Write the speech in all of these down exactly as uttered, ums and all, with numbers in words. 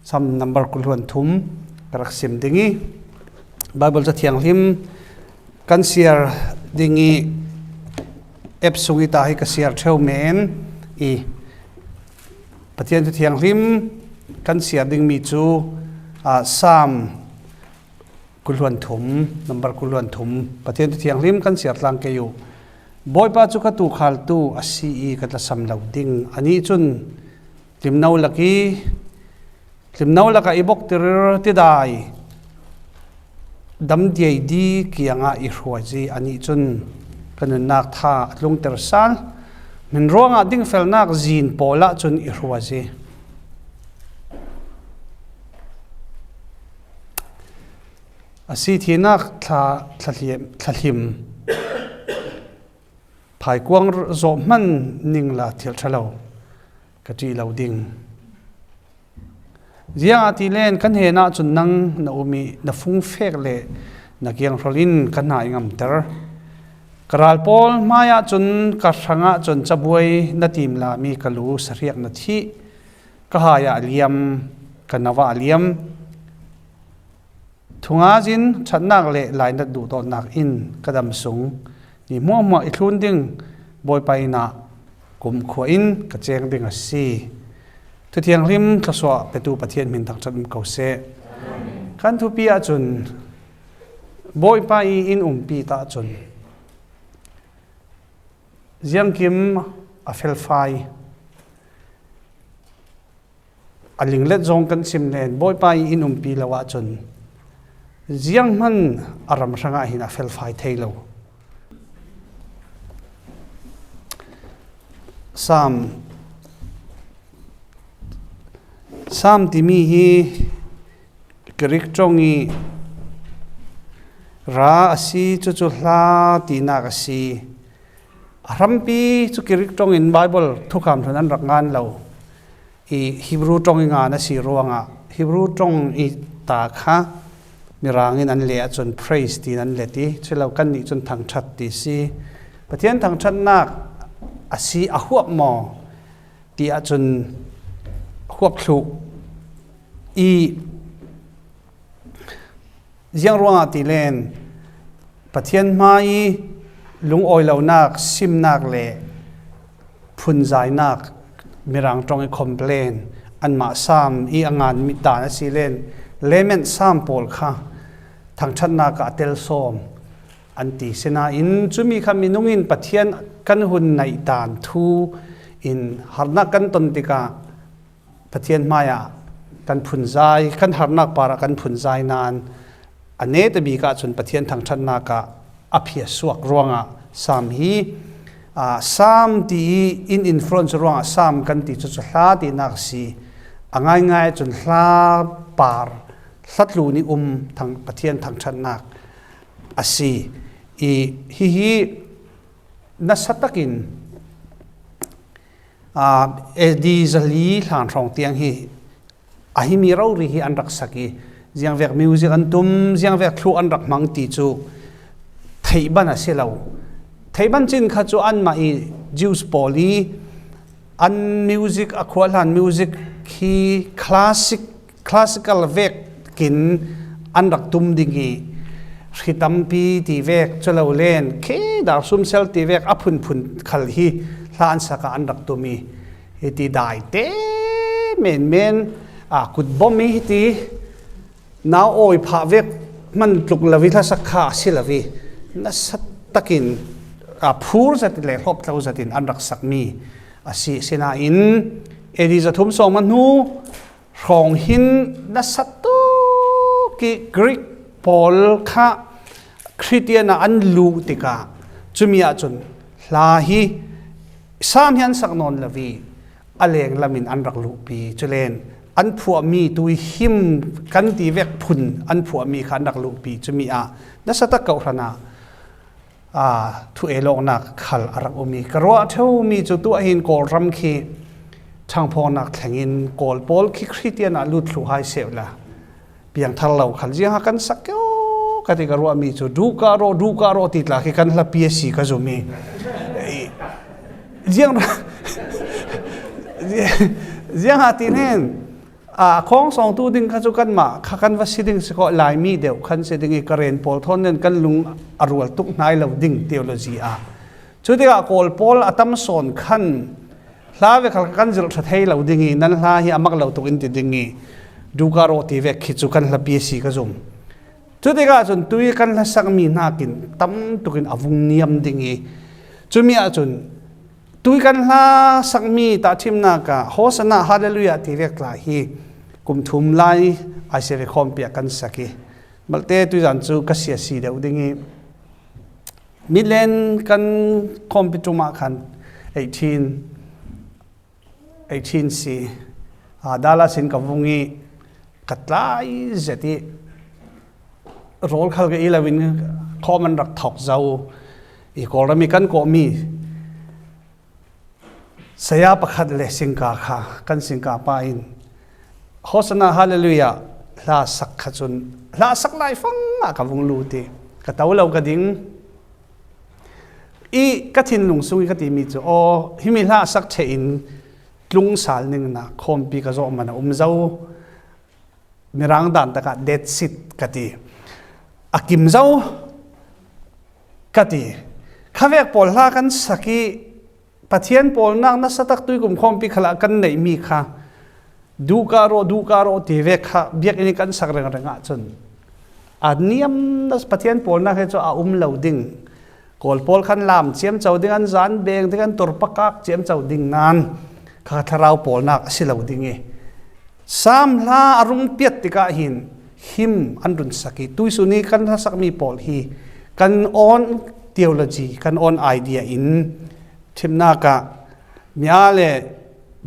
Sam number kul hluan thum ka rak sim ding i, Bible Ca Thianghlim kan siar ding i, app sung i ta hi ka siar ṭheu men i, Pathian Ca Thianghlim kan siar ding mi cu, ah, Sam kul hluan thum, number kul hluan thum, Pathian Ca Thianghlim kan siar tlang kei u. Bawipa cu ka tuukhaltu a si i ka tlasam lo ding. Anih cun hlimno lak i, hlimno lakah i boktir tidai, dam diaidi kiangah i hruai si. Anih cun ka nunnak tha a tlungter sal, hmin ruangah dingfelnak zin pawl ah cun i hruai si. A si thihnak thla-, thlahliam-, thlahlim phaikuang zawh hman ning la thil ṭha lo ka ṭih lo ding. Ziangahtile kan hnenah cun nang na um i na fungfek le na kianghrol in ka hna i ngamter. Ka ral pawl hmaiah cun ka hrangah cun cabuai na timlami ka lu sahriak na thih. Ka hai ah liam, ka nau ah liam. Thunga zin ṭhatnak le lainat duhdawtnak in ka dam sung ni hmuahhmuah i thlun ding Bawipa inn ah kumkhua in ka ceng ding a si. Thu Thianghlim thluasuah petu Pathian hmin thangṭhat um ko seh. Kan thupi ahcun Bawipa i inn umpi ta cun ziangkim a felfai. A linglet zong kan sim len, Bawipa i inn umpi lo ahcun zianghman a ram hrangah hin a felfai thei lo. Sam, Sam timi hi Greek ṭong i ra a si, cucu hla tinak a si. A hrampi cu Greek ṭong in Bible thukham ṭhun an rak ngan lo i, Hebrew ṭong i ngan a si ruangah Hebrew ṭong i ta kha Mirang in an leh ahcun praise tiin an let i, culo kannih cun thangṭhat ti si. Pathian thangṭhatnak a si, a huap maw ti ahcun huap thluh i, ziang ruangah ti len Pathian hmai i lungawi lonak, simnak le phunzainak, Mirang ṭong i complain, anmah Sam i a ngan mi dan a si len, lament Sam pawl kha thangṭhatnak ah a tel sawm an ti. Sinain cumi kha minung in Pathian kan hun naih dan thu in harnak kan ton tikah Pathian hmaiah kan phunzai, kan harnak parah kan phunzai nain a netabik ahcun Pathian thangṭhatnak ah a phiasuak ruangah Sam hi, aa, Sam ti i in influence ruangah Sam kan ti cu, cu hla tinak a si. A ngaingai ahcun hla par, hlatlu nih um thang-, Pathian thangṭhatnak a si. I hihi nasa takin, aa, A D zali hlan hrawng tiang hi a himi rori hi an rak sak i, ziangvek music an tum, ziangvek thluh an rak hmang ti cu theihban a si lo. Theihban cin kha cu anmah i Jews pawl i an music, a khuahlan music hi classic, classical vekin an rak tum ding i, hri tampi ti vek, cu lo len khi dar sumsel ti vek a phunphun khal hi hla an sak ah an rak tum i, hiti dai te menmen, aa, kutbawm i hiti nau awi phah vek hman tluk lo i hlasak kha a si lo i, nasa takin, aa, phur zat le hlawptlo zat in an rak sakmi a si. Sinain A D zathum sawng hnu hrawng hin nasa tuk i Greek pawl kha Khristian ah an luh tikah, cumi ahcun hla hi Sam hi an sak nawn lo i, a lenglam in an rak luhpi. Culen an phuahmi tuihim kan ti vek phun an phuahmi kha an rak luhpi. Cumi ah nasa tak kawhhran ah, aa, thu-el awknak khal a rak um i, ka ruah ṭheumi cu tuah hin Kawlram khi ṭhangphawngnak thleng in Kawl pawl khi Khristian ah lut thluh hai seh la, piangthar lo khal ziangha kan sak kio ka ti ka ruahmi cu, duh kah rawh, duh kah rawh ti tla khi kan hlapi a si ka zum i, ziang, ziangha ti nen, A khawng sawngtu ding kha cu kanmah kha kan va si ding si khawh, Laimi deuh khan si ding i Karen pawl thawn nen kan lung a rual tuk hnai lo ding theology ah. Cutikah Kawl pawl a tam sawn khan hla ve khal kha kan zilh ṭha thei lo ding i nan hla hi a mak lo tuk in ti ding i duka rawh ti vek khi cu kan hlapi a si ka zum. Cutikah cun tui kan hlasakmi hnakin tam tukin a vung niam ding i cumi ahcun tui kan hlasakmi tahṭhimnak ah Hosanna, Hallelujah ti vek tla hi kum thum lai I C F khawmpi ah kan sak i malte tuizan cu ka sia si deuh ding i milen kan khawmpi ṭum ah khan eighteen, eighteen si. Aa, Dallas in ka vung i ka tlai zet i rawl khal ka i lo in khawm an rak thawk zo i Kawlram i kan kawhmi saya pakhat le singka kha kan singka pa in Hosanna Hallelujah hla sak kha cun hla sak lai fang ah ka vung lut i ka to lo ka ding i ka thinlung sung i ka timi cu, aw, himi hla sak ṭheh in tlung sal ning na khawmpi ka zawh man a um zo. Mirang dan takah dead seat ka ti. A kim zo ka ti. Khavek pawl hla kan sak i Pathian pawlnak nasa tak tuikum khawmpi khalah kan neihmi kha duka rawh, duka rawh ti vek kha biakinn i kan sak rengreng ahcun a niam nasa Pathian pawlnak he cu a um lo ding. Kawl pawl khan lam ciamco ding, an zan beng ding, an tur pakak ciamco ding nan kha thlarau pawlnak a si lo ding i Sam hla a rung piat tikah hin him an run sak i tuisun i kan hlasakmi pawl hi kan own theology, kan own idea in ṭhimnak ah mi aa le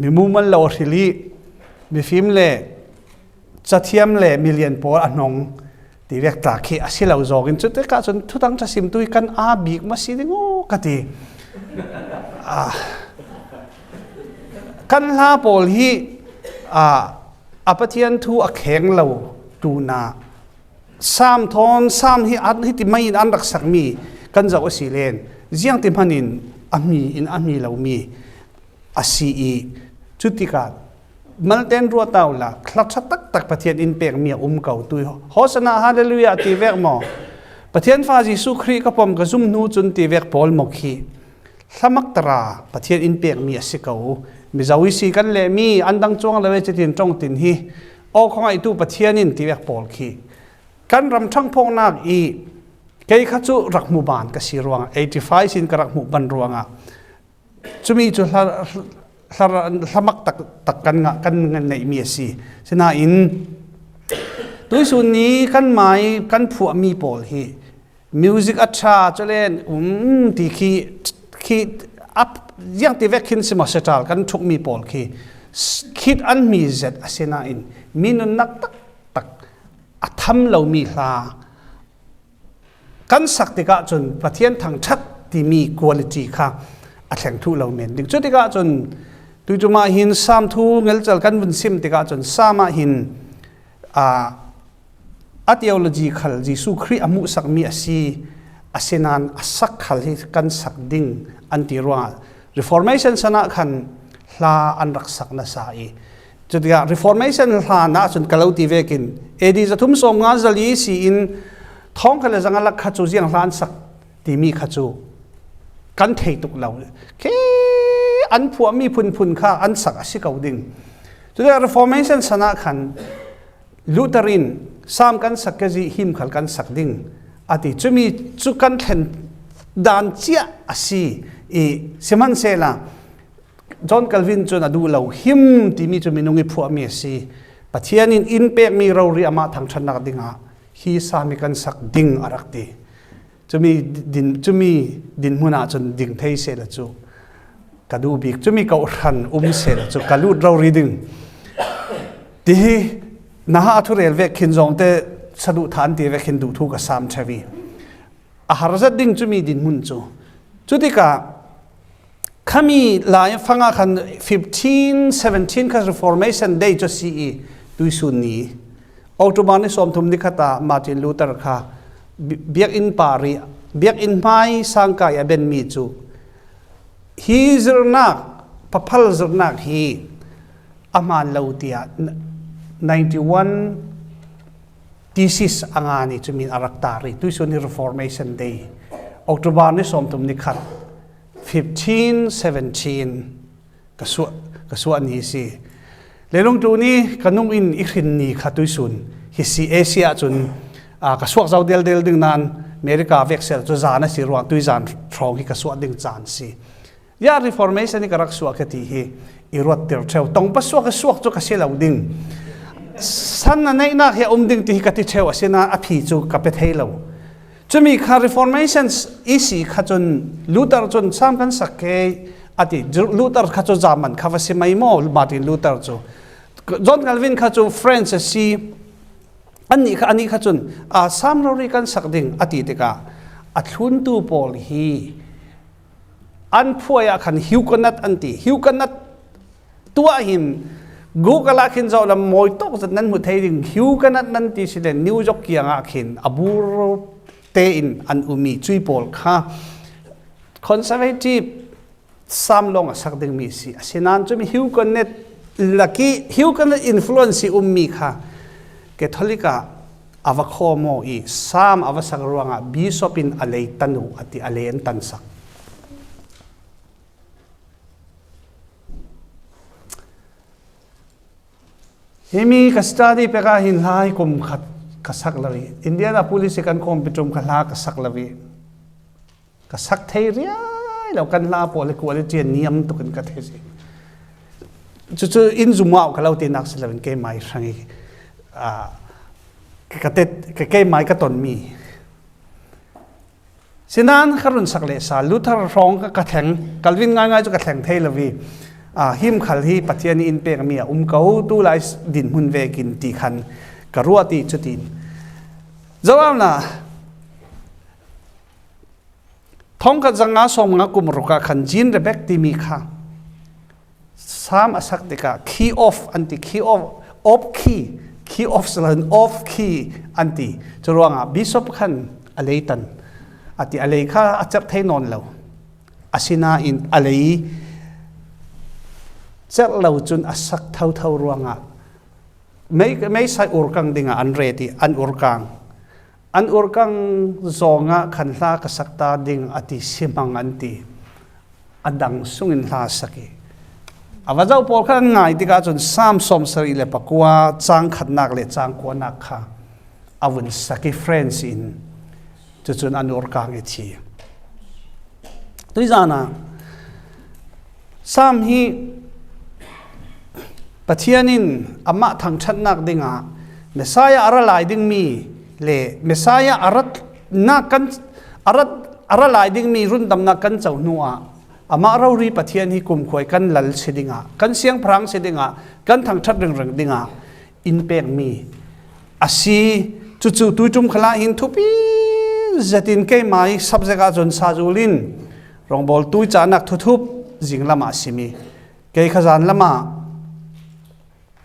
mi mumal lo a hril i mifim le cathiam le milian pawl a hnong ti vek tla khi a si lo zawng in cutikah cun thutang ṭha simtu i kan aa bik maw si ding aw ka ti. Ah, kan hla pawl hi, ah, a Pathian thu a kheng lo tuna Sam thawn, Sam hi an, hiti mai in an rak sakmi kan zoh a si len ziang ti hman in a hmi in a hmi lomi a si i cutikah malten ruat ta uhla, hla ṭha taktak Pathian in pekmi a um ko. Tu i Hosanna, Hallelujah ti vek maw, Pathian fa Jesuh Khrih ka pom ka zum hnu cun ti vek pawl maw khi hlamakter a Pathian in pekmi a si ko. Mizo i si kan lehmi an dang cuang lo e, citin ṭong tin hi aw khuangaihtu Pathian in ti vek pawl khi kan ram ṭhangphawknak i kei kha cu rak hmu ban ka si ruangah, eighty five sin ka rak hmuh ban ruangah cumi cu hla, hla, hlamak tak, tak kan ngah, kan neihmi a si. Sinain tuisun ni kan mai kan phuahmi pawl hi music a ṭha cu len um ti khi, khi ap, ziang ti vek khin si maw, setal kan ṭhukmi pawl khi khit an hmi zet a si nain mi nunnak taktak a tham lomi hla kan sak tikah cun Pathian thangṭhat timi quality kha a thleng thluh lo men ding. Cutikah cun tuiṭum ah hin Sam thu ngelcel kan vun sim tikah cun Sam ah hin, aa, a theology khal Jesuh Khrih a hmuhsakmi a si, a si nain a sak khal hi kan sak ding an ti ruangah Reformation san ah khan hla an rak sak nasa i, cutikah Reformation hlan ah cun ka lo ti vekin A D zathum sawmnga zali si in thawngkhat le zanga lak kha cu ziang hla an sak timi kha cu kan thei tuk lo. Khi an phuahmi phunphun kha an sak a si ko ding. Cutikah Reformation san ah khan Luther in Sam kan sak ke zih him khal kan sak ding a ti. Cumi cu kan thlen dan cia a si i, sihmanhsehlaw John Calvin cun a duh lo, him timi cu minung i phuahmi a si. Pathian in in pekmi rori amah thangṭhatnak dingah hi Sam hi kan sak ding a rak ti. Cumi din, cumi dinhmun ah cun ding thei sehla cu ka duh bik, cumi kohhran um sehla cu ka lut rori ding. Tihi naha a thurel vek khin zawngte saduh than ti vek khin duh thu ka sam ṭheu i a har zet ding cumi dinhmun cu. Cutikah khami lai fangah khan fifteen seventeen kha Reformation Day cu si i tuisun ni October ni sawmthum ni khat ah Martin Luther kha bi-, biakinn par i biakinn hmai sangka i a benmi cu hi zirhnak, paphal zirhnak hi a hmaan lo tiah n-, ninety-one thesis a nga ni, cumin a rak tar i, tuisun hi Reformation Day, October ni sawmthum ni khat, fifteen seventeen, ka suah, ka suah ni si. Leilung tlu ni ka nung in i hrin ni kha tuisun hi si, Asia cun, aa, ka suak zo deldel ding nan America vek ser cu zan a si ruang tuizan hrawng hi ka suah ding caan si. Ya Reformation hi ka rak suah ka ti hi i ruat tir ṭheu. Tongpa suak a suak cu ka si lo ding. San a neihnak hi a um ding ti hi ka ti ṭheu, asinain a phi cu ka pe thei lo. Cumi kha Reformation i si kha cun Luther cun sam kan sak ke a ti. Luther kha cu German kha va si mai maw, Martin Luther cu? John Calvin kha cu French a si. Annih kha, anih kha cun, aa, sam rori kan sak ding a ti tikah a thluntu pawl hi an phuai ah khan Huguenot an ti. Huguenot tuah hin guk a lak hin zoh lam mawi tawk zet nan hmu thei ding. Huguenot nan ti si le New York kiangah khin a bur tein an um i cui pawl kha conservative sam lawng a sak dingmi si. Asinain cumi Huguenot lak i Huguenot influence i ummi kha Catholic ah a va khawm aw i sam a va sak ruangah bishop in a lei tan uh a ti, a lei an tan sak. Himi ka study pek ah hin hla hi kum khat ka sak lo i, Indianapolis i kan khawmpi ṭum kha hla ka sak lo i, ka sak thei riai lo, kan hla pawl hi quality a niam tuk in ka thei si. Cucu in zumau ka lo tinak si lo in keimai hrang i, aa, ka, ka, te, ka, keimai ka tonmi. Sinan ka run sak lehsa, Luther hrawng ka, ka thleng, Calvin ngaingai cu ka thleng thei lo i, aa, him khal hi Pathian i in pekmi a um ko, tu lai s-, dinhmun vekin ti khan ka ruat i cutin. Zohna, thongkhat zanga sawmnga kum ruk ah khan Jean Rebek timi kha sam a sak tikah key off an ti, key off, off key, key off si lo in off key an ti. Cu ruangah bishop khan a lei tan a ti, a lei kha a cerh thei nawn lo. Asinain a lei cerh lo cun a sak thotho ruangah mei, meisai urkang dingah an ret i an urkang. An urkang zawngah khan hla ka sak ta ding a ti, si hmang an ti. A dang sungin hla sak i a va zoh pawl kha an ngai tikah cun Sam sawmsarih le pakua, cang khatnak le cang kuanak kha a vun sak i French in cucun an urkang i thi. Tuizan ah Sam hi Pathian in amah thangṭhatnak dingah Messiah a ra lai dingmi le Messiah a ratnak kan, a rat, a ra lai dingmi rundamnak kan co hnuah amah rori Pathian hi kumkhua i kan lal si dingah, kan siangpahrang si dingah, kan thangṭhat ringring dingah in pekmi a si. Cucu tuiṭum khalah hin thupi zetin keimai subject ah cun Sazul in rongbawltu i cahnak thuthup zinglam ah a simi, kei kha zan lamah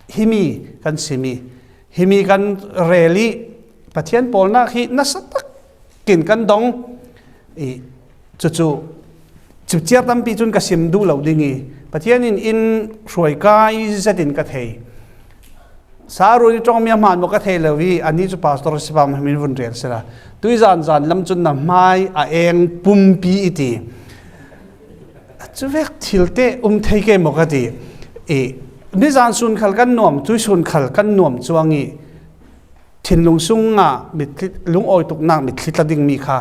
himi kan simi, himi kan rel i Pathian pawlnak hi nasa takin kan dong i, cucu cipciar tampi cun ka sim duh lo ding i, Pathian in in hruaikai zetin ka thei. Sarun i ṭongmi a hmaan maw ka thei lo i, ani cu pastor si pam, hmin vun rel sila. Tuizan zan lam cun na hmai a eng pumpi i ti. Cu vek thil te um thei ke maw ka ti. I, nizan sun khal kan nuam, tui sun khal kan nuam cuang i, thinlung sungah mitthli, lungawi tuknak mitthli tla dingmi kha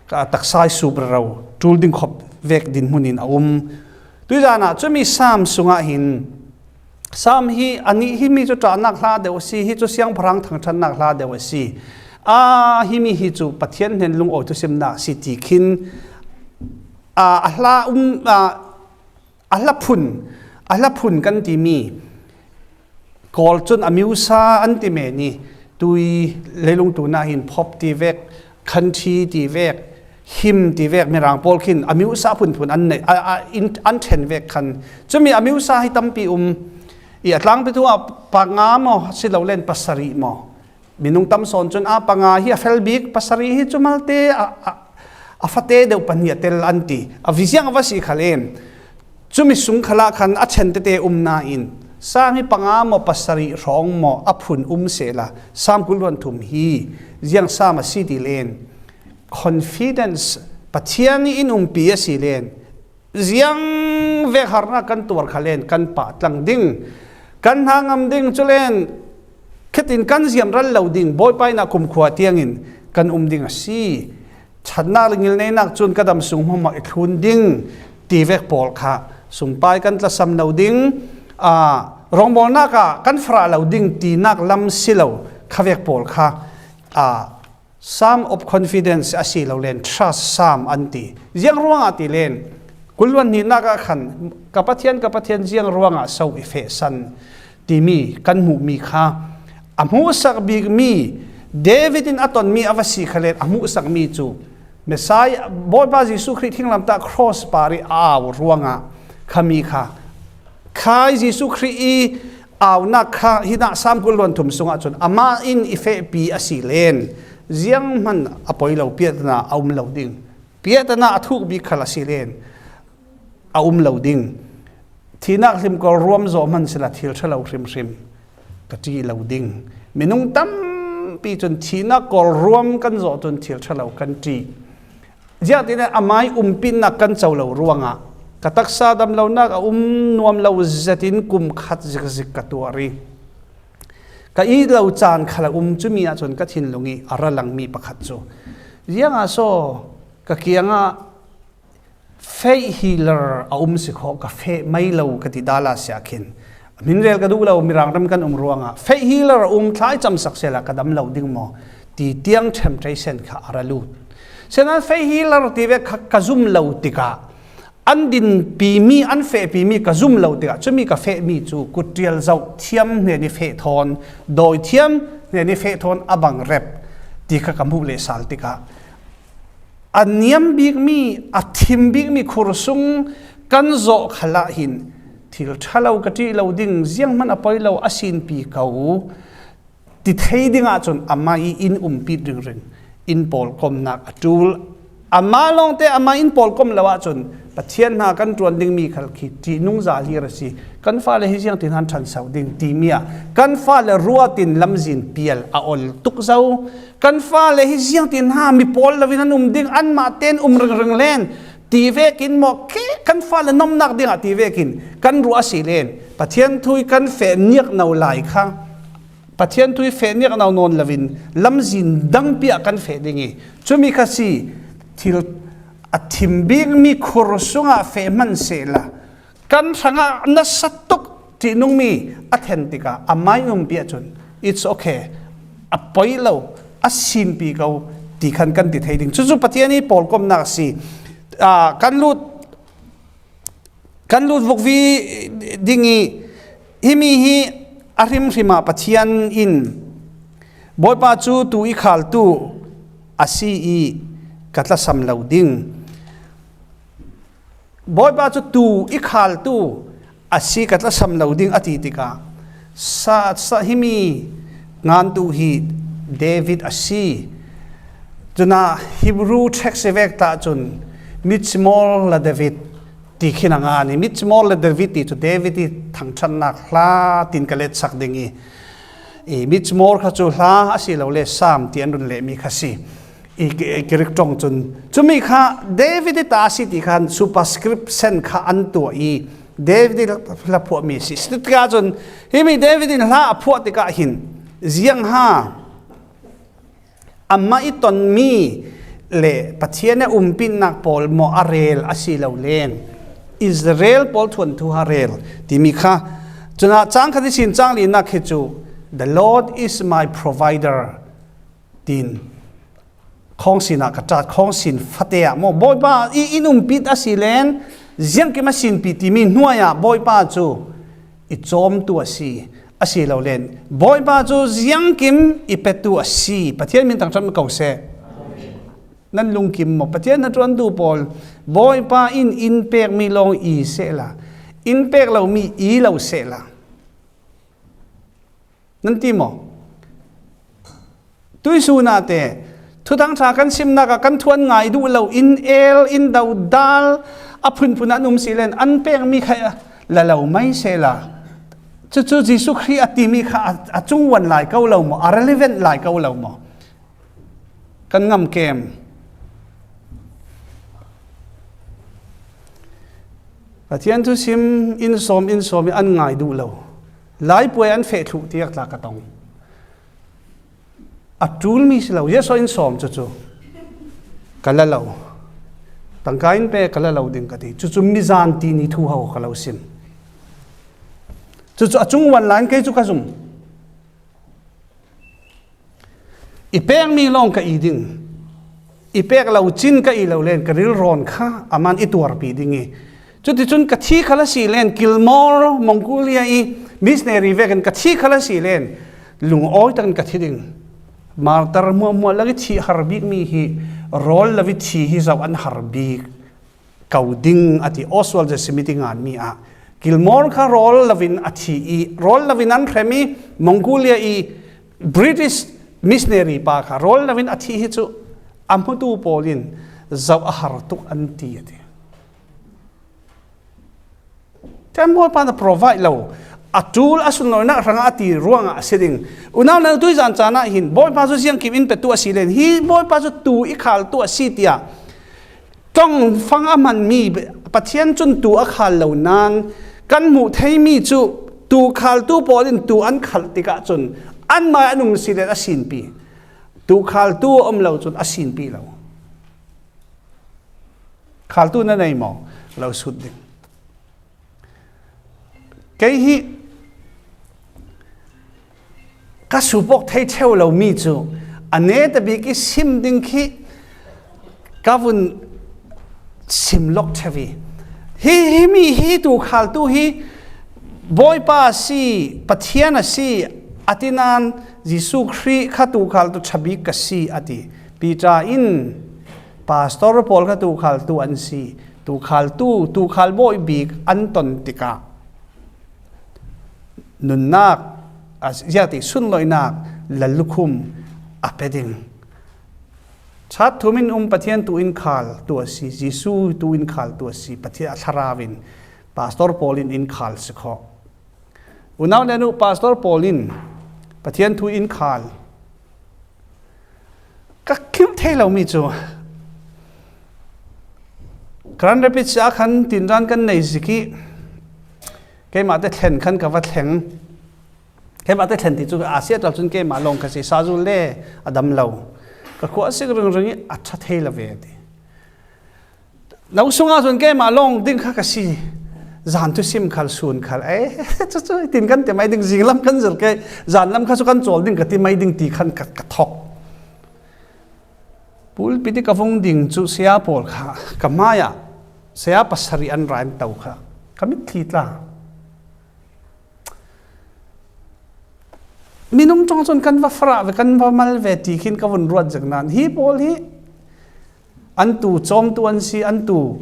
ka taksa i sup rero, ṭul ding khop vek dinhmun in a um. Tuizan ah cumi Sam sungah hin, Sam hi anih himi cu ṭahnak hla deuh a si, hi cu siangpahrang thangṭhatnak hla deuh a si. Aa, himi hi cu Pathian hnen lungawi thusimnak a si ti khin, aa, a hla um, aa, a hla phun, a hla phun kan timi Kawl cun a miusa an ti men i, tui leilung tunah hin pop ti vek, country ti vek, hymn ti vek, Mirang pawl khin a miusa phunphun an neih, a, a, in, an ṭhen vek khan. Cumi a miusa hi tampi um i, a tlangpi thu ah panga maw, si lo len pasarih maw? Minung tam sawn cun a panga hi a fel bik, pasarih hi cu malte a, a, a fate deuh pahnih a tel an ti. A viziang a va si khal in, cumi sung khalah khan a ṭhen tete um nain, Sam hi panga maw, pasarih hrawng maw, a phun um sehla, Sam kul hluan thum hi ziang Sam a si ti len, confidence, Pathian nih in umpi a si len, ziang vek harnak kan tuar kha len kan pah tlang ding, kan hna ngam ding, cu len khetin kan ziam ral lo ding, Bawipa in ah kumkhua tiangin kan um ding a si. Ṭhatnak le ngilneinak cun ka dam sung hmuahhmuah i thlun ding ti vek pawl kha sungpai kan tlasam lo ding. Aa, rawngbawlnak ah kan farah lo ding tinak lam si lo kha vek pawl kha, aa, Psalm of confidence a si lo len, trust Psalm an ti. Ziang ruangah ti len, kul hluan hnihnak ah khan, "Ka Pathian, ka Pathian, ziang ruangah so i fehsan?" timi kan hmuhmi kha a hmuhsak bikmi David in a tonmi a va si kha len a hmuhsakmi cu Messiah, Bawipa Jesuh Khrih thinglamtah cross par i a au ruangah khami kha, khai Jesuh Khrih i aunak kha hinah Psalm kul hluan thum sungah cun amah in i fehpi a si len, zianghman a poi lo, piahtana a um lo ding. Piahtana a thuk bik khal a si len a um lo ding. Thihnak hlim kawlruam zawh hman sila, thil ṭha lo hrimhrim ka ṭih lo ding. Minung tampi cun thihnak kawlruam kan zawh cun thil ṭha lo kan ṭih. Ziahtinan amai umpinnak kan co lo ruangah ka taksa damlonak a um nuam lo zetin kum khat zikzik ka tuar i ka it lo caan khal a um. Cumi ahcun ka thinlung i a ra langmi pakhat cu, "Ziangah so ka kiangah faith healer a um si khawh, ka feh mai lo?" ka ti dala siah khin, a hmin rel ka duh lo, Mirang ram kan um ruangah, "Faith healer a um, thlai camsak sehla ka dam lo ding maw?" ti tiang ṭhemṭhei sen kha a ra lut. Sinain faith healer ti vek kha ka zum lo tikah, an dinpimi, an fehpimi ka zum lo tikah, cumi ka fehmi cu kutṭial zoh thiam hnen i feh thawn, dawi thiam hnen i feh thawn a bang rep ti kha ka hmuh leh sal tikah, a niam bikmi, a thim bikmi khur sung kan zawh khal ah hin thil ṭha lo ka ṭih lo ding, zianghman a poi lo, a sinpi ko ti thei ding ahcun amah i in umpit ringring, in pawlkomnak a ṭul. Amah lawngte amah in pawlkom lo ahcun Pathian hna kan ṭuan dingmi khal khi ṭihnung zahlir a si. Kan fale hi ziangtin han ṭhanso ding timi ah kan fale ruat in lamzin pial a ol tuk zo. Kan fale hi ziangtin ha mi pawl loin an um ding, anmah tein um ringring len ti vekin maw, khi kan fale nomnak dingah ti vekin kan ruah a si len, Pathian thu i kan feh niak no lai kha, Pathian thu i feh niak no nawn loin lamzin dangpi ah kan feh ding i, cumi kha si, thil a thim bikmi khur sungah feh hman sehla, kan hrangah nasa tuk ṭihnungmi a thlen tikah amah in umpi ahcun, "It's okay, a poi lo, a sinpi ko," ti khan kan ti thei ding. Cucu Pathian i pawlkomnak a si. Aa, kan lut, kan lut vukvi ding i, himi hi a hrimhrim ah Pathian in, "Bawipa cu tuu i khaltu a si i ka tlasam lo ding." Bawipa cu tuu i khaltu a si, ka tlasam lo ding a ti tikah, sa, sa, himi ngantu hi David a si. Cunah Hebrew text i vek ta cun, Mizmor le David ti khin a ngan i, Mizmor le David ti cu David i thangṭhatnak hla tin ka letsak ding i, i Mizmor kha cu hla a si lo le Psalm ti an run lehmi kha si. I Gr-, Greek ṭong cun cumi kha David i ta a si ti khan superscript sen kha an tuah i, David i hla phuahmi a si. Si tikah cun, himi David in hla a phuah tikah hin, ziang ha, amah i tonmi le Pathian i umpinnak pawl maw a rel a si lo len, Israel pawl thuanthu ha rel timi kha. Cunah cang khat ihsin cang linak khi cu, "The Lord is my provider," tin, khawngsin ah ka ṭat, khawngsin fate ah maw, Bawipa i in umpit a si len, ziangkim a sinpi timi hnuai ah Bawipa cu i cawmtu a si, a si lo len, Bawipa cu ziangkim i petu a si. Pathian min thangṭhat ko seh. Nan lungkim maw? Pathian hnaṭuantu pawl, Bawipa in in pekmi lawng i sehla, in pek lomi i lo sehla. Nan ti maw? Tuisun ah te, Thuthang ṭha kan simnak ah kan thu an ngai duh lo, in el, in dodal, a phunphun an um si len, an pekmi kha la lo mai sehla, Cucu Jesuh Khrih a timi kha a, a cungvuan lai ko lo maw, a relevant lai ko lo maw? Kan ngam kem. Pathian thusim in sawm, in sawm i an ngai duh lo. Laipuai an feh thluh tiak tla ka tong. A tul mi si lo, Jesuh in sawm cucu ka la lo. Tangka in pe ka la lo ding ka ti. Cucu mizan ti ni thu ho ka lo sim. Cucu a cungvuan lai in kei cu ka zum. I pek mi lawng ka i ding. I pek lo cin ka i lo len ka rilrawn kha a man i tuarpi ding i. Cuticun ka thi kha la si len Kilmore, Mongolia i missionary vekin ka thi kha la si len lungawi takin ka thi ding. Martar hmuahhmuah lak i thih har bik mi hi rawl lo i thi hi zoh an har bik ko ding a ti. Oswald Smith i ngan mi ah Kilmore kha rawl lovin a thi i, rawl lovin an hrem i, Mongolia i British missionary pa kha rawl lovin a thi hi cu a hmutu pawl in zoh a har tuk an ti a ti. Kan Bawipa na provide lo, a tul a sunlawinak hrangah a ti ruangah a si ding. Unau nau tuizan caan ah hin Bawipa cu ziangkim in petu a si len hi Bawipa cu tu i khaltu a si tiah tlawngfang a hmanmi Pathian cun tu a khal lo nain kan hmuh theimi cu tu khaltu pawl in tu an khalh tikah cun anmah an um si len a sinpi. Tu khaltu a um lo cun a sinpi lo. Khaltu na nei maw? Lo sut ding. Kei hi ka sup awk thei ṭheu lomi cu a netabik i sim ding khi ka vun sim lawk ṭheu i. Hi, himi hi tu khaltu hi Bawipa a si, Pathian a si, a ti nain Jesuh Khrih kha tu khaltu ṭha bik ka si a ti. Peter in pastor pawl kha tu khaltu an si, tu khaltu, tu khal bawi bik an ton tikah nunnak, a, ziahti sunlawinak lallukhum a pe ding. Chat thum in um Pathian tu in khaltu a si, Jesuh tu in khaltu a si, Pathian a thlarau in pastor pawl in in khal si khawh. Unau le nu pastor pawl in Pathian thu in khal. Ka khilh thei lomi cu Grand Rapids ah khan tinran kan nei zik i keimah te thlen khan ka va thleng. Keimah te thlen ti cu a si a ṭal cun keimah lawng ka si, Sazul le a dam lo. Ka khua a sik ringring i a ṭha thei lo ve a ti. No sungah cun keimah lawng ding kha ka si. Zan thusim khal, sun khal. Eh, cucu tin kan ti mai ding, zinglam kan zir ke, zanlam kha cu kan cawl ding ka ti mai ding ti khan ka, ka thawk. Pulpit i ka vung ding cu saya pawl kha ka hmaiah saya pasarih an ra in to kha ka mitthli tla. Minung ṭawng cun kan va farah ve, kan va mal ve ti khin ka vun ruat zek nain hi pawl hi an tu cawmtu an si, an tu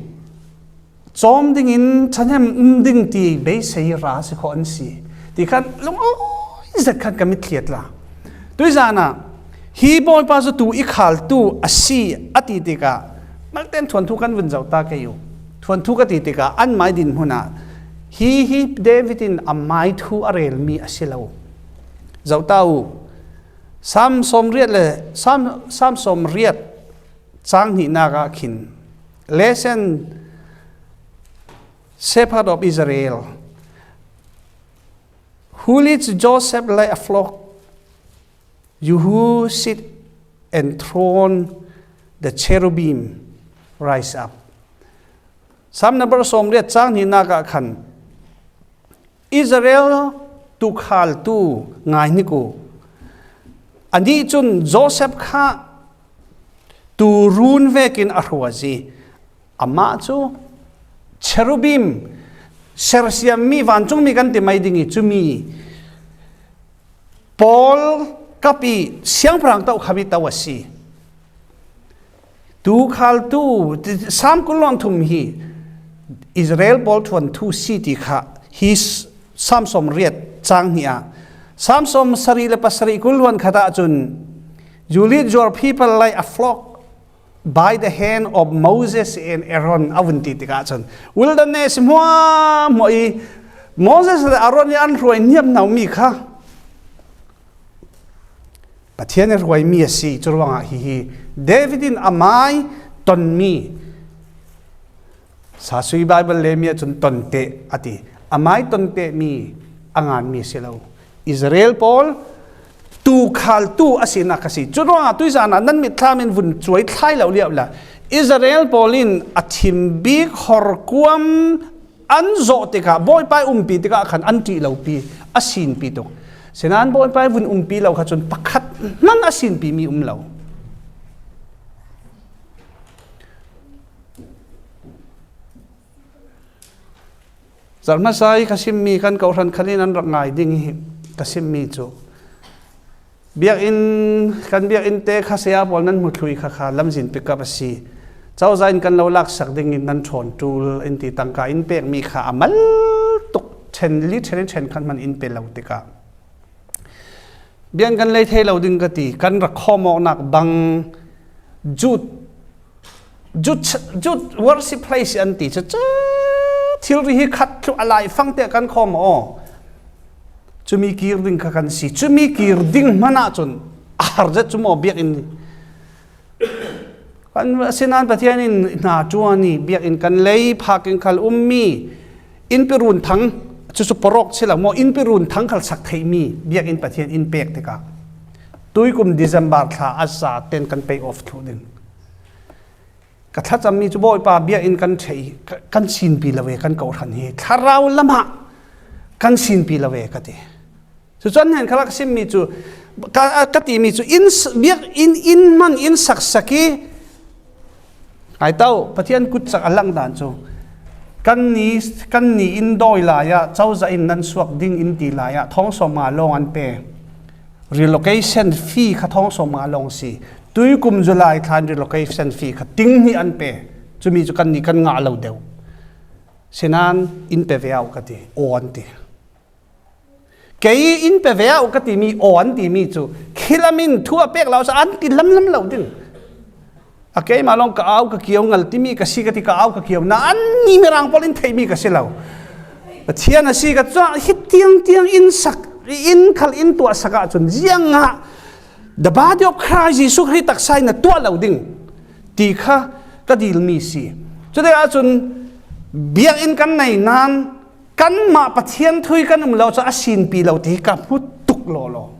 cawm dingin ṭhahnem um ding ti beisei ra si khawh an si ti khan lungawi zet khan ka mitthli a tla. Tuizan ah hi Bawipa cu tu i khaltu a si a ti tikah malte in thuanthu kan vun zoh ta kei u. Thuanthu ka ti tikah anmah i dinhmun ah hi, hi David in amai thu a relmi a si lo. Zoh ta u. Salm sawmriat le, Salm, Salm sawmriat cang hnihnak ah khin. Listen, shepherd of Israel, who leads Joseph like a flock, you who sit enthroned the cherubim, rise up. Salm number sawmriat cang hnihnak ah khan Israel tukhaltu ngai hnik u. Anih cun Joseph kha tu run vekin a hruai. Amah cu cherubim, sersiammi, vancungmi kan ti mai ding i cumi pawl kap i siangpahrang tokham i to a si. Tukhaltu, Salm kul le thum hi Israel pawl thuanthu si ti kha hi Salm sawmriat cang hnih ah, Salm sawmsarih le pasarih kul le khat ah cun, "You lead your people like a flock by the hand of Moses and Aaron," a vun ti tikah cun wilderness hmuahhmuah i Moses le Aaron in an hruai niamnau mi kha Pathian in hruaimi a si. Curuangah hihi David in a mai tonmi, Sasui Bible le mi ah cun tonteh a ti. A mai tonteh mi a ngan mi a si lo. Israel pawl tuukhaltu a sinak kha si. Curuangah tuizan ah nan mitthlam in vun cuai thlai lo liau la. Israel pawl in a thim bik horkuam an zawh tikah Bawipa ih umpi tikah khan an ṭih lopi a sinpi tuk. Sinain Bawipa ih vun umpi lo kha cun pakhat hman a sinpi mi um lo. Zarhmasa ih ka simmi kan kohhran khal in an rak ngai ding ih ka simmi cu biakinn, kan biakinn te kha saya pawl nan hmu thluh ih kha kha lamzin pickup a si. Cozah in kan lo laksak ding in nan ṭhawn ṭul in ti tangka in pekmi kha a mal tuk, ṭhen li ṭhen in ṭhen khat hman in pe lo tikah biakinn kan lei thei lo ding ka ti. Kan rak khawm awknak bang Jude, Jude, Jude worship place an ti cu, cu thilri hi khat thluh a laifang te kan khawm aw. Cumi kir ding kha kan si. Cumi kir ding hmanh ah cun a har zet cu maw biakinn kan, asinain Pathian in hna ṭuan ih biakinn kan lei, phak in khal ummi, innpi run thang, cucu paruk si lo maw, innpi run thang khal sak theihmi biakinn Pathian in pek tikah tuikum December thla a zaten kan pay off thluh ding. Ka thlacammi cu Bawipa biakinn kan ṭheh ih ka, kan sinpi lo ve, kan kohhran hi thlarau lamah kan sinpi lo ve ka ti. Cucu an hnen khalah ka simmi cu, ka, ka timi cu, inn s-, biakinn, inn hman in saksak ih, ngai to, Pathian kutcak a langh dan cu, kanni, kanni in dawi lai ah cozah in nan suak ding in ti lai ah thawng sawmnga lawng an pe. Relocation fee kha thawng sawmnga lawng si. Tuikum July thla in relocation fee kha ting hnih an pe. Cumi cu kanni kan ngah lo deuh. Sinain in pe ve uh ka ti, aw an ti. Kei in pe ve uh ka timi aw an timi cu khi lam in thu a pek lo cu an ti lamlam lo ding. A keimah lawng ka au ka kio ngal timi ka si ka ti, ka au ka kio na annih mirang pawl in theihmi ka si lo. Pathian a si ka cuah hi tiang tiang in sak, in khal in tuah sak ahcun ziangah the body of Christ Jesuh Khrih taksa in a tuah lo ding ti kha ka dilmi si. Cuti ahcun biakinn kan nei nain kanmah Pathian thu ih kan um lo cu a sinpi lo ti hi ka hmu tuk lawlaw.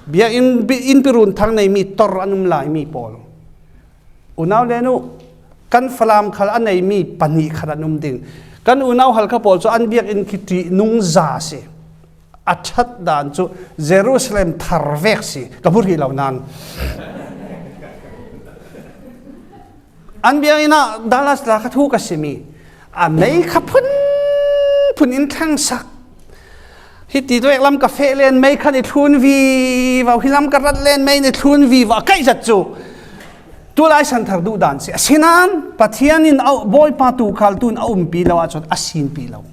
Biakinn, bi-, innpi run thang neimi tor an um laimi pawl. Unau le nu, kan Falam khal a neimi pahnih khat an um ding. Kan unau Halkha pawl cu an biakinn khi ṭihnung za si. A ṭhat dan cu Jerusalem thar vek si, ka hmu rih lo nain. An biakinn ah Dallas tla kha thu ka simmi. A mei kha phunphun in thlengsak. Hiti vek lam ka feh len mei khan i thlun vivo, hi lam ka rat len mei in i thlun vivo, a kaih zat cu tulai san thar duh dan si. Asinain Pathian in a, Bawipa tuukhaltu in a umpi lo ahcun a sinpi lo.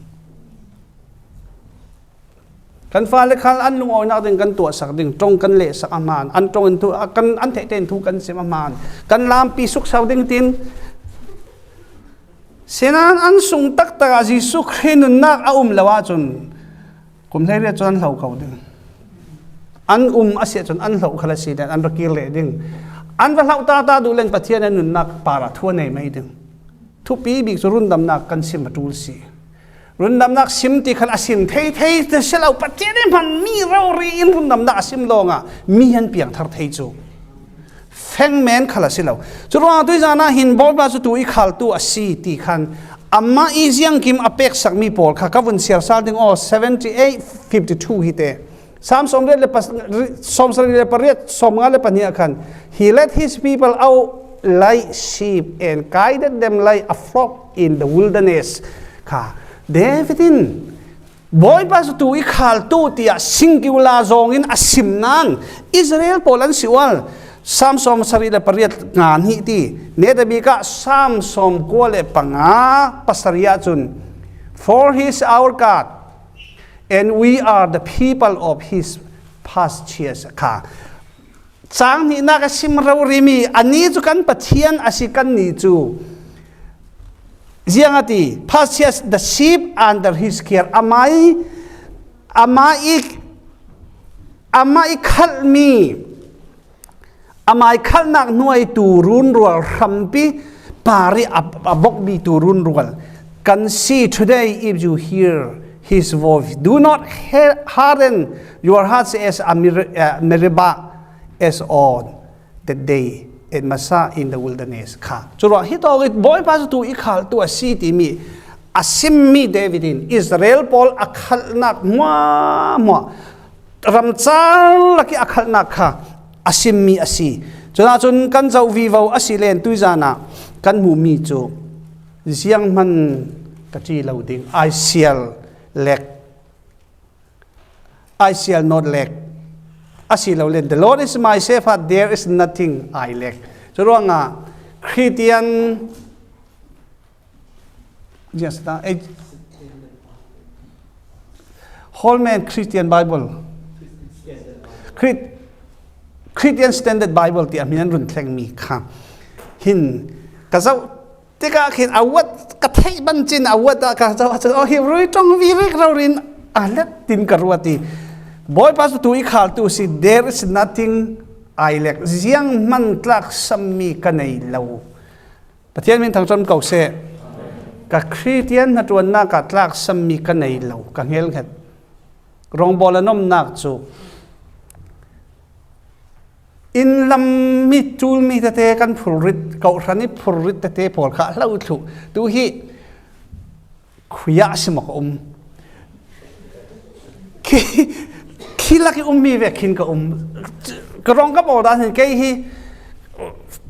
Kan fale khal an lungawinak ding kan tuahsak ding, ṭong kan lehsak a hmaan, an ṭong in thu, a, kan, an theihte in thu kan sim a hmaan, kan lampi sukso ding tin. Sinain an sung taktak ah Jesuh Khrih nunnak a um lo ahcun kum hleiriat cu an hlo ko ding. An um a si ahcun an hloh khal a si len an ra kir leh ding. An va hloh ta ta duh len Pathian an nunnak par ah thu a nei mai ding. Thupi bik cu rundamnak kan sim a ṭul si. Rundamnak sim ti khan a sim thei thei te si lo, Pathian ih hmanmi rori in rundamnak a sim lawngah mi an piangthar thei cu fengmen khal a si lo. Curuangah tuizan ah hin Bawipa cu tu ih khaltu a si ti khan amah ih ziangkim a peksakmi pawl kha ka vun siar sal ding aw, seventy eight fifty two hi te. Psalm sawmriat le pas-, sawmsarih le pariat, sawmnga le pahnih ah khan, "He led his people out like sheep and guided them like a flock in the wilderness." Kha David in Bawipa cu tu ih khaltu tiah singular zawng in a sim nain Israel pawl an si ual. Psalm sawmsarih le pariat nga hnih ti, netabik ah Psalm sawmkua le panga pasarih ah cun, "For he is our God, and we are the people of his pastures," kha. Cang hnihnak a sim rorimi, ani cu kan Pathian a si, kanni cu Ziang a ti, past years, the sheep under his care. Amah i, amah i, amah i khalhmi, amah i khalhnak hnuai tu runrual hrampi parih a, a bokmi tu runrual kan si. Today, if you hear his voice, do not ha-, harden your hearts as a Mer-, uh, Meribah, as on that day at Massah in the wilderness kha. Curuah hi tawk i Bawipa cu tu i khaltu a si timi a simmi David in Israel pawl a khalhnak hmuahhmuah, ramcar lak i a khalhnak kha a simmi a si. Cun ahcun kan zoh vivo a si len tuizan ah kan hmuhmi cu zianghman ka ṭi lo ding, ai sial lek. I shall not lack. A si lo len, "The Lord is my shepherd, there is nothing I lack." Curuangah Christian, yes, ta, eh, Holman Christian Bible, Chri-, Christian Standard Bible tiah min an run thlengmi kha hin ka zoh tikah khin a uat ka theih ban cin a uat ah ka zoh ahcun, oh, hi rui ṭong virik rori in a let tin ka ruat i Bawipa cu tu i khaltu si, "There is nothing I lack." Zianghman tlaksammi ka nei lo. Pathian min thangṭhat ko seh. Ka Khristian hnaṭuannak ah tlaksammi ka nei lo, ka hngelhnget. Rawngbawl a nomnak cu inn lam mi ṭulmi tete kan phurrit, kawhhran i phurrit tete pawl kha a hlo thluh. Tu hi khuiah si maw ka um? Khi, khi lak i ummi ve khin ka um. Ka rawng ka bawl dan hin kei hi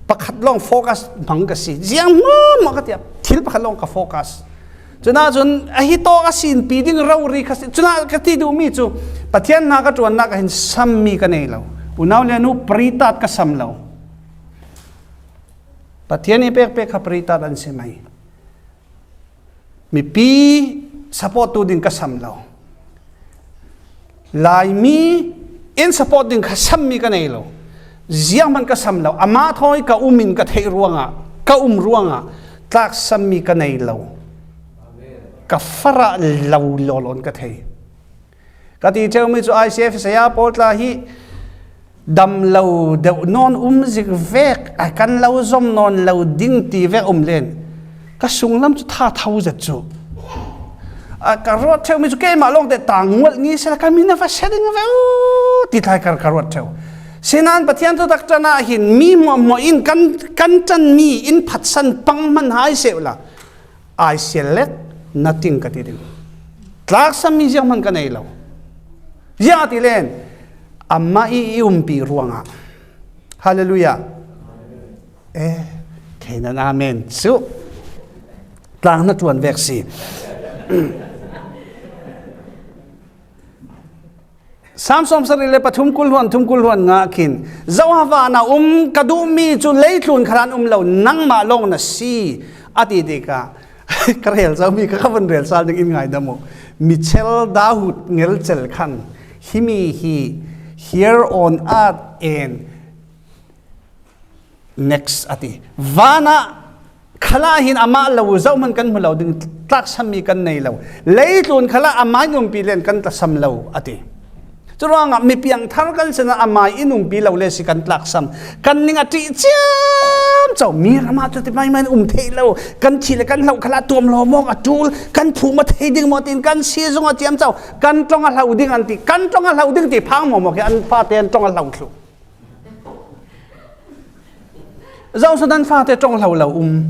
pakhat lawng focus hmang ka si. Ziang hmuahhmuah ka tiah thil pakhat lawng ka focus. Cunah cun ahi tawk a sinpi ding rori kha si. Cunah ka ti duhmi cu Pathian hna ka ṭuannak ah hin sammi ka nei lo. Unau le nu paritat ka sam lo. Pathian i pekpek kha paritat an si mai. Mipi support tu ding ka sam lo. Laimi in support ding kha sammi ka nei lo. Zianghman ka sam lo. Amah thawi ka um in ka theih ruangah, ka um ruangah tlaksammi ka nei lo. Ka farah lo lawlawn ka thei. Ka ti ṭheumi cu I C F saya pawl tla hi dam lo deuh nawn um zik vek, a kan lo zom nawn lo ding ti vek um len. Ka sunglam cu tha tho zet cu. A ka ruat ṭheumi cu keimah lawngte ta ngualh ni sela ka min a va sia ding ve u ti tlai ka, ka ruat ṭheu. Sinain Pathian thutak ṭan ah hin mi hmuahhmuah in kan, kan ṭanmi in phatsan pang hman hai seh uhla. I shall lack nothing ka ti ding. Tlaksammi zianghman ka nei lo. Ziangahtile amah i i umpi ruangah. Hallelujah. Eh, kei nan amen cu. Tlang na ṭuan vek si. Sam sawmsarih le pathum kul hluan thum kul hluan nga khin, "Zohava na um ka duhmi cu leitlun khalan um lo, nangmah lawng na si," a ti tikah ka rel zomi ka, ka van rel sal ding in ngaidam uh. Michel Dahut ngelcel khan himi hi here on earth and next a ti. Vanah khalah hin amah lo zohman kan hmu lo ding, tlaksammi kan nei lo. Leitlun khalah amah in umpi len kan tlasam lo a ti. Curuangah mi piangthar kan sinah amah in umpi lo le si kan tlaksam. Kan ning a ṭih ciamco, mi ramah cu ti maimai in um thei lo. Kan thih le kan hloh khalah tuam lo mawk a ṭul, kan phum a thei ding maw tiin kan si zong a ciamco. Kan ṭong a hlo ding an ti, kan ṭong a hlo ding ti phang mawmawk hi an fate an ṭong a hlo thluh. Zohsawh nan fate ṭong hlo lo um.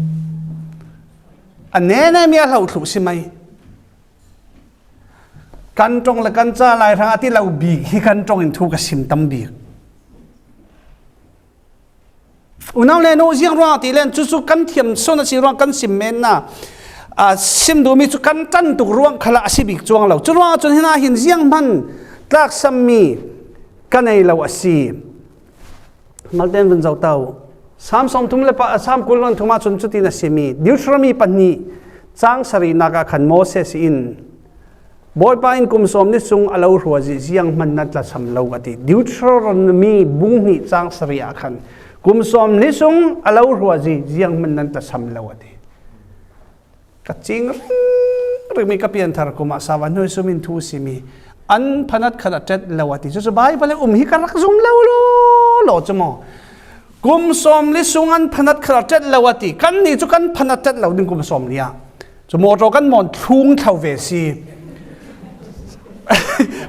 A nene mi a hlo thluh si mai. Kan ṭong le kan ca lai hrang a ti lo bik hi kan ṭong in thu ka sim tam bik. Unau le nu ziang ruang ti len cucu kan thiam sawn a si ruang kan sim menna, a sim duhmi cu kan ṭan tuk ruang khalah a si bik cuang lo. Curuang ahcun hinah hin zianghman tlaksammi ka nei lo a si. Malte in vun zoh ta uh. Sam sawmthum le pa, Sam kul hluan thum ah cun cutin a simi. Deuteronomy pahnih cang sarihnak ah khan Moses in, "Bawipa in kum sawm ni sung a lo hruazi zianghman nan tlasam lo," a ti. Deuteronomy bung hnih cang sarih ah khan, "Kum sawm ni sung a lo hruazi zianghman nan tlasam lo," a ti. Ka cing ringring mi ka pianthar kumah Sava hnuai sum in thu sim hi. An phanat khat a tet lo a ti. Chu chu Bible um hi ka rak zum lo lo lo chu maw. Kum sawmli sung an phanat khat a tet lo a ti. Kan ni chu kan phanat tet lo ding kum sawmli ah. Chu motor kan mawn thlung thlo ve si.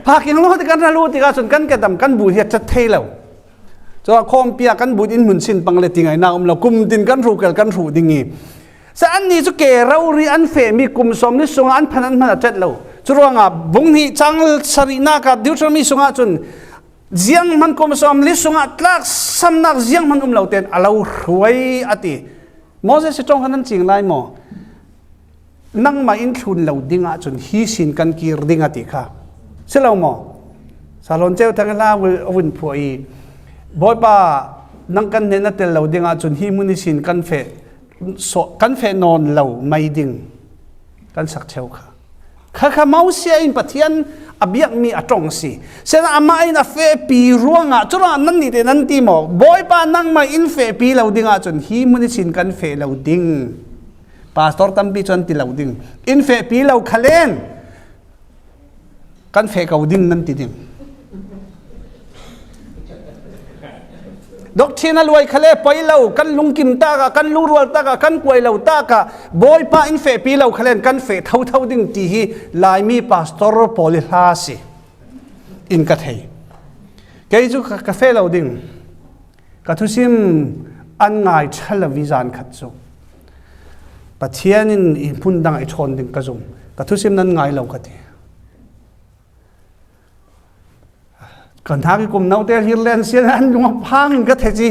Parking lot kan ra lut tikah cun kan kedam kan bu hi a tet thei lo. Chu a khawmpi ah kan bu in hmun sin pang le ti ngaihna um lo. Kum tin kan hruh kel kan hruh ding hi. Sa an ni cu ke rori an fehmi kum sawmli sungah an phan an hman a tet lo. Cu ruangah bung hnih cang sarihnak ah Deuteronomy sungah cun zianghman kum sawmli sungah tlaksamnak zianghman um lo tein a lo hruai a ti. Moses i ṭawng kha nan cing lai maw? Nangmah in thlun lo dingah cun hi sin kan kir ding a ti kha. Si lo maw? Salon ceu thang hla a vun phuah i Bawipa nang kan hnen na tel lo dingah cun hi hmun ihsin kan feh, kan feh nawn lo mai ding kan sak ṭheu kha. Kha kha Mosia in Pathian a biakmi a ṭong si. Sena amah in a fehpi ruangah, curuangah nan nih te nan ti maw? Bawipa nangmah in fehpi lo dingah cun hi hmun ihsin kan feh lo ding. Pastor tampi cu an ti lo ding. In fehpi lo khalen kan feh ko ding nan ti ding. Doctrine a luai khale poi lo, kan lungkim takah, kan lungrual takah, kan kuai lo takah, Bawipa in fehpi lo khalen kan feh thotho ding ti hi Laimi pastor pawl i hla a si in ka thei. Kei cu ka, ka feh lo ding. Ka thusim an ngai ṭha lo i zan khat cu Pathian in i hmun dang i ṭhawn ding ka zum. Ka thusim nan ngai lo ka ti. Ka hnak i kum note hlir len sian an lung a phang in ka thei ci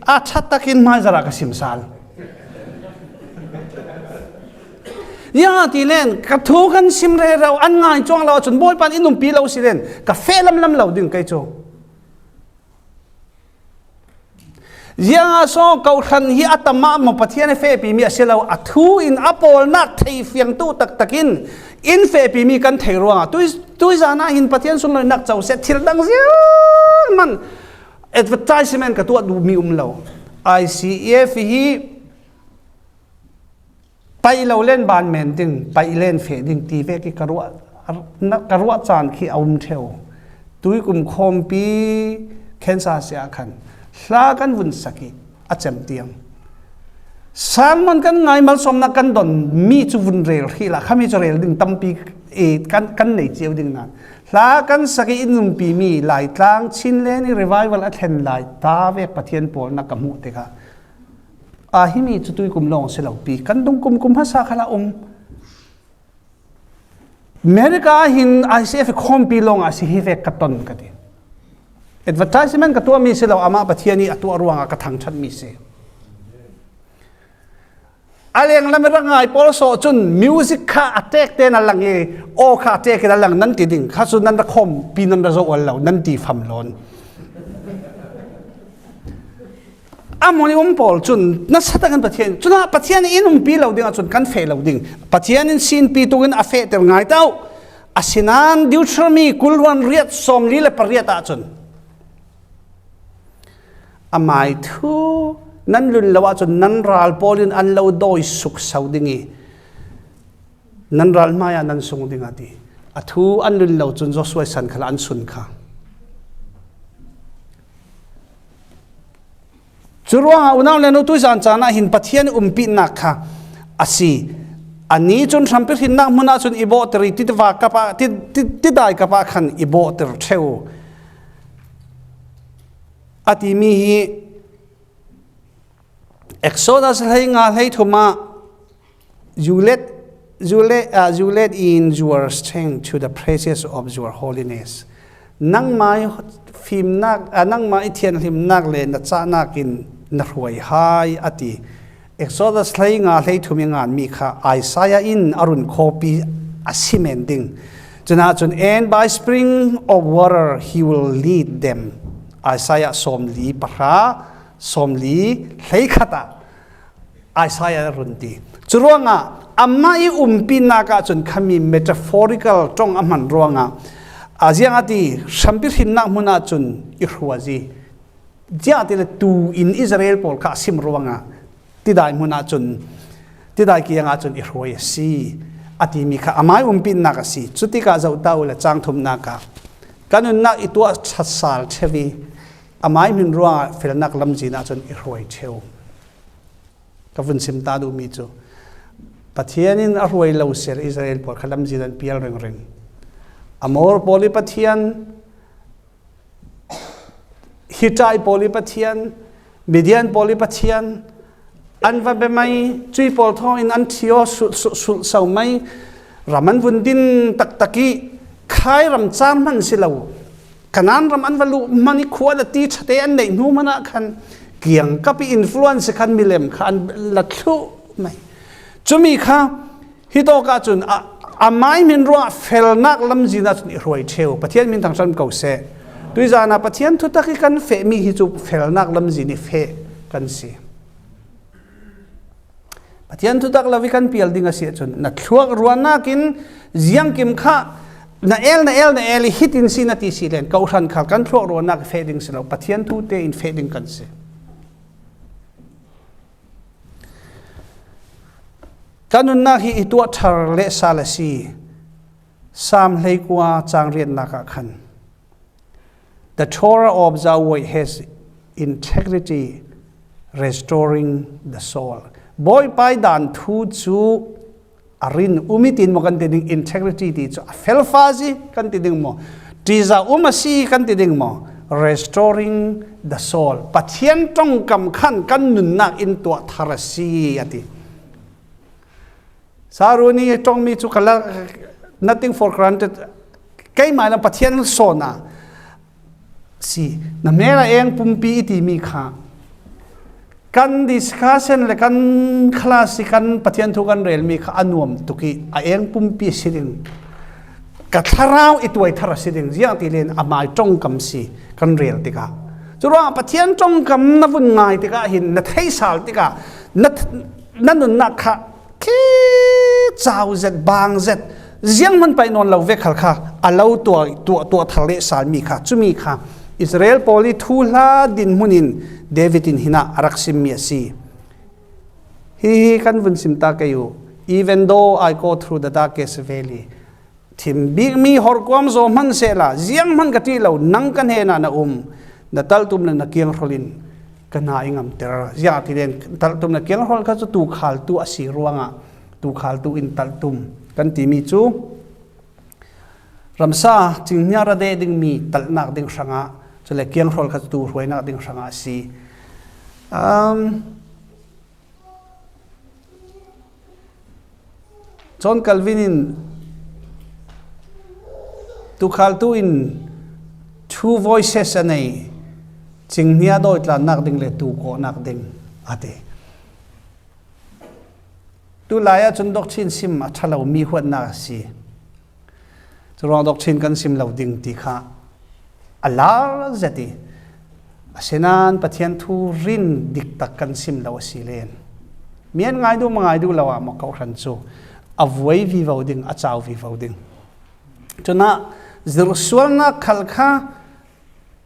a ṭha takin hmaizarah ka sim sal. Ziangah ti len ka thu kan sim rero an ngai cuang lo ahcun Bawipa in umpi lo si len ka feh lamlam lo ding kei cu. Ziangah so kohhran hi a tam ah maw Pathian a fehpimi a si lo, a thu in a pawlnak thei fiangtu taktakin in fehpimi kan theih ruangah tui, tuizan ah hin Pathian sunlawinak co seh thil dang zianghman advertisement ka tuah duhmi um lo. I C F hi paih lo len ban men ding, paih len feh ding ti vek i ka ruah, ka ruah caan khi a um ṭheu. Tuikum khawmpi khensa si ah khan hla kan vun sak i a cem tiang. Sermon kan ngai malsawmnak kan don mi cu vun rel hrih la, khami cu rel ding tampi i kan, kan nei cio ding nan. Hla kan sak i in umpi mi Laitlang Chinland i revival a thlen lai ta vek Pathian pawlnak ka hmuh tikah, a himi cu tuikum lawng si lo pi. Kan dungkum kum hmasa khal a um. America ah hin I C F khawmpi lawng a si hi vek ka ton ka ti. Advertisement ka tuahmi si lo, amah Pathian i a tuah ruangah ka thangṭhatmi si. A lenglam i rak ngai pawl sawh cun music kha a tek tein a lang i, aw kha a tek in a lang nan ti ding. Kha cu nan rak khawmpi nan rak zoh ual lo, nan ti fam lawn. A hmun i um pawl cun nasa takin Pathian, cunah Pathian in umpi lo ding ahcun kan feh lo ding. Pathian in sinpi tukin a fehter ngai ta uh. Asinain Deuteronomy kul hluan riat sawmli le pariat ahcun amai thu nan lun lo ahcun nan ral pawl in an lo dawi sukso ding i nan ral hmai ah nan sung ding a ti. A thu an lun lo cun Joshua san khal an sun kha. Cu ruangah unau le nu tuizan caan ah hin Pathian umpinak kha a si. Ani cun hrampi hrinnak hmun ah cun i bawhter i titiva kap ah, ti, ti, tidai kap ah khan i bawhter ṭheu a timi hi Exodus hleinga hleithum ah, you let, you let, uh, you let in your strength to the praises of your holiness. Nangmah i fimnak, uh, nangmah i thianhlimnak le na cahnak in na hruai hai a ti. Exodus hleinga hleithum i nganmi kha Isaiah in a run khawpi a si men ding. Cunah cun, and by spring of water he will lead them. Isaiah sawmli pahra, sawmli hleikhat ah Isaiah a run ti. Cu ruangah amah i umpinak ah cun khami metaphorical ṭong a hman ruangah a ziang a ti, hrampi hrinnak hmun ah cun i hruai. Ziah ti le tu in Israel pawl kha a sim ruangah tidai hmun ah cun Tidai kiangah cun i hruai a si, a timi kha amai umpinak a si. Cutikah zoh ta uhla, cang thumnak ah, ka nunnak i tuah ṭhatsal ṭheu i, amai hmin ruangah felnak lamzin ah cun i hruai ṭheu. Ka vun sim ta duhmi cu, Pathian in a hruai lo sehla Israel pawl kha lamzin an pial ringring. Amor pawl i pathian, Hitai pawl i pathian, Midian pawl i pathian an va be mai, cui pawl thawngin an ṭhi aw, sulh, sulh, sulh so mai, ram an vun din taktak i, khai ram caan hman si lo, Kanaan ram an va luh hman i, khua an ti ṭhate an neih hnu hmanah khan kiangkap i influence khan milem kha an la thluh mai. Cumi kha, Hi tawk ahcun a, amai hmin ruangah felnak lamzin ahcun i hruai ṭheu. Pathian min thangṭhat ko seh. Tuizan ah Pathian thutak i kan fehmi hi cu felnak lamzin i feh kan si. Pathian thutak lo i kan pial ding a si ahcun, na thluak ruahnak in ziangkim kha na el, na el, na el i hitin si na ti si len, kohhran khal kan thluak ruahnak i feh ding si lo, Pathian thu tein feh ding kan si. Ka nunnak hi i tuah ṭhar le sal a si. Saam hleikua cang riatnak ah khan, "The Torah of Yahweh has integrity, restoring the soul." Bawipa i dan thu cu a rin um i tin maw kan ti ding, integrity ti cu a felfai si kan ti ding maw, ṭihzah um a si kan ti ding maw, restoring the soul, Pathian ṭongkam khan kan nunnak in tuah thar a si, a ti. Saruni ṭongmi cu ka la, nothing for granted, keimah lam Pathian sawn a si. Na hmel a eng pumpi i timi kha kan discussion le kan class i kan Pathian thu kan relmi kha a nuam tuk i a eng pumpi a si ding. Ka thlarau i tuai thar a si ding. Ziangti len amai ṭongkam si kan rel tikah. Curuangah Pathian ṭongkam na vun ngai tikah hin na theisal tikah na, na nunnak kha khi cau zet, bang zet, zianghman paih nawn lo ve khal kha a lo tuah, tuah, tuah thar le salmi kha, cumi kha Israel pawl i thuhla dinhmun in David in hinah a rak simmi a si. Hihi kan vun sim ta kei uh. "Even though I go through the darkest valley," Thim bikmi horkuam zaw hman sehla, zianghman ka ṭih lo, nang ka hnenah na um, na talhtum le na kianghrol in ka hna i ngamter. Ziah ti len, talhtum le kianghrol kha cu tuukhaltu a si ruangah tuukhaltu in talhtum kan timi cu ramsa cinghnia ra deh dingmi talhnak ding hrangah, cule kianghrol kha cu tuu hruainak ding hrangah a si. Um, John Calvin in tuukhaltu in two voices a nei, cinghnia dawitlannak ding le tuu kawhnak ding, a ti. Tulai ahcun doctrine sim a ṭha lomi huatnak a si. Curuang doctrine kan sim lo ding ti kha a lar zet i, asinain Pathian thu rin diktak kan sim lo a si len, mi an ngai duh, ma ngai duh lo ah maw, kohhran cu a vuai vivo ding, a cau vivo ding. Cunah zirhsualnak khal kha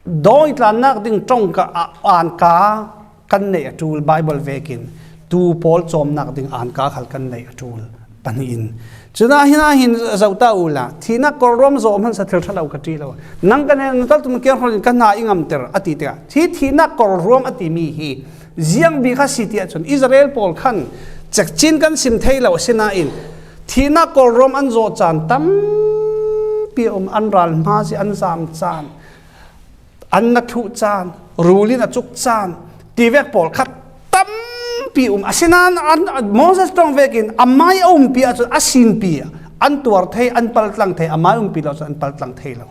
dawitlannak ding ṭongka, a, anka kan neih a ṭul, Bible vekin tuu pawl cawmnak ding anka khal kan neih a ṭul pahnih in. Cunah hinah hin zoh ta uhla, thihnak kawlruam zawh hmansa thil ṭha lo ka ṭih lo. Nang ka hnen, na talhtum kianghrol in ka hna i ngamter, a ti tikah, hi thihnak kawlruam a timi hi ziang bik kha si ti ahcun Israel pawl khan cekcin kan sim thei lo, asinain thihnak kawlruam an zawh caan tampi a um, an ral hma si, an zam caan, an na thluh caan, rul in a cuk caan, tivek pawl kha tampi um. Asinain an, an, Moses ṭong vekin amai a umpi ahcun a sinpi an tuar thei, an paltlang thei, amai umpi lo ahcun an paltlang thei lo.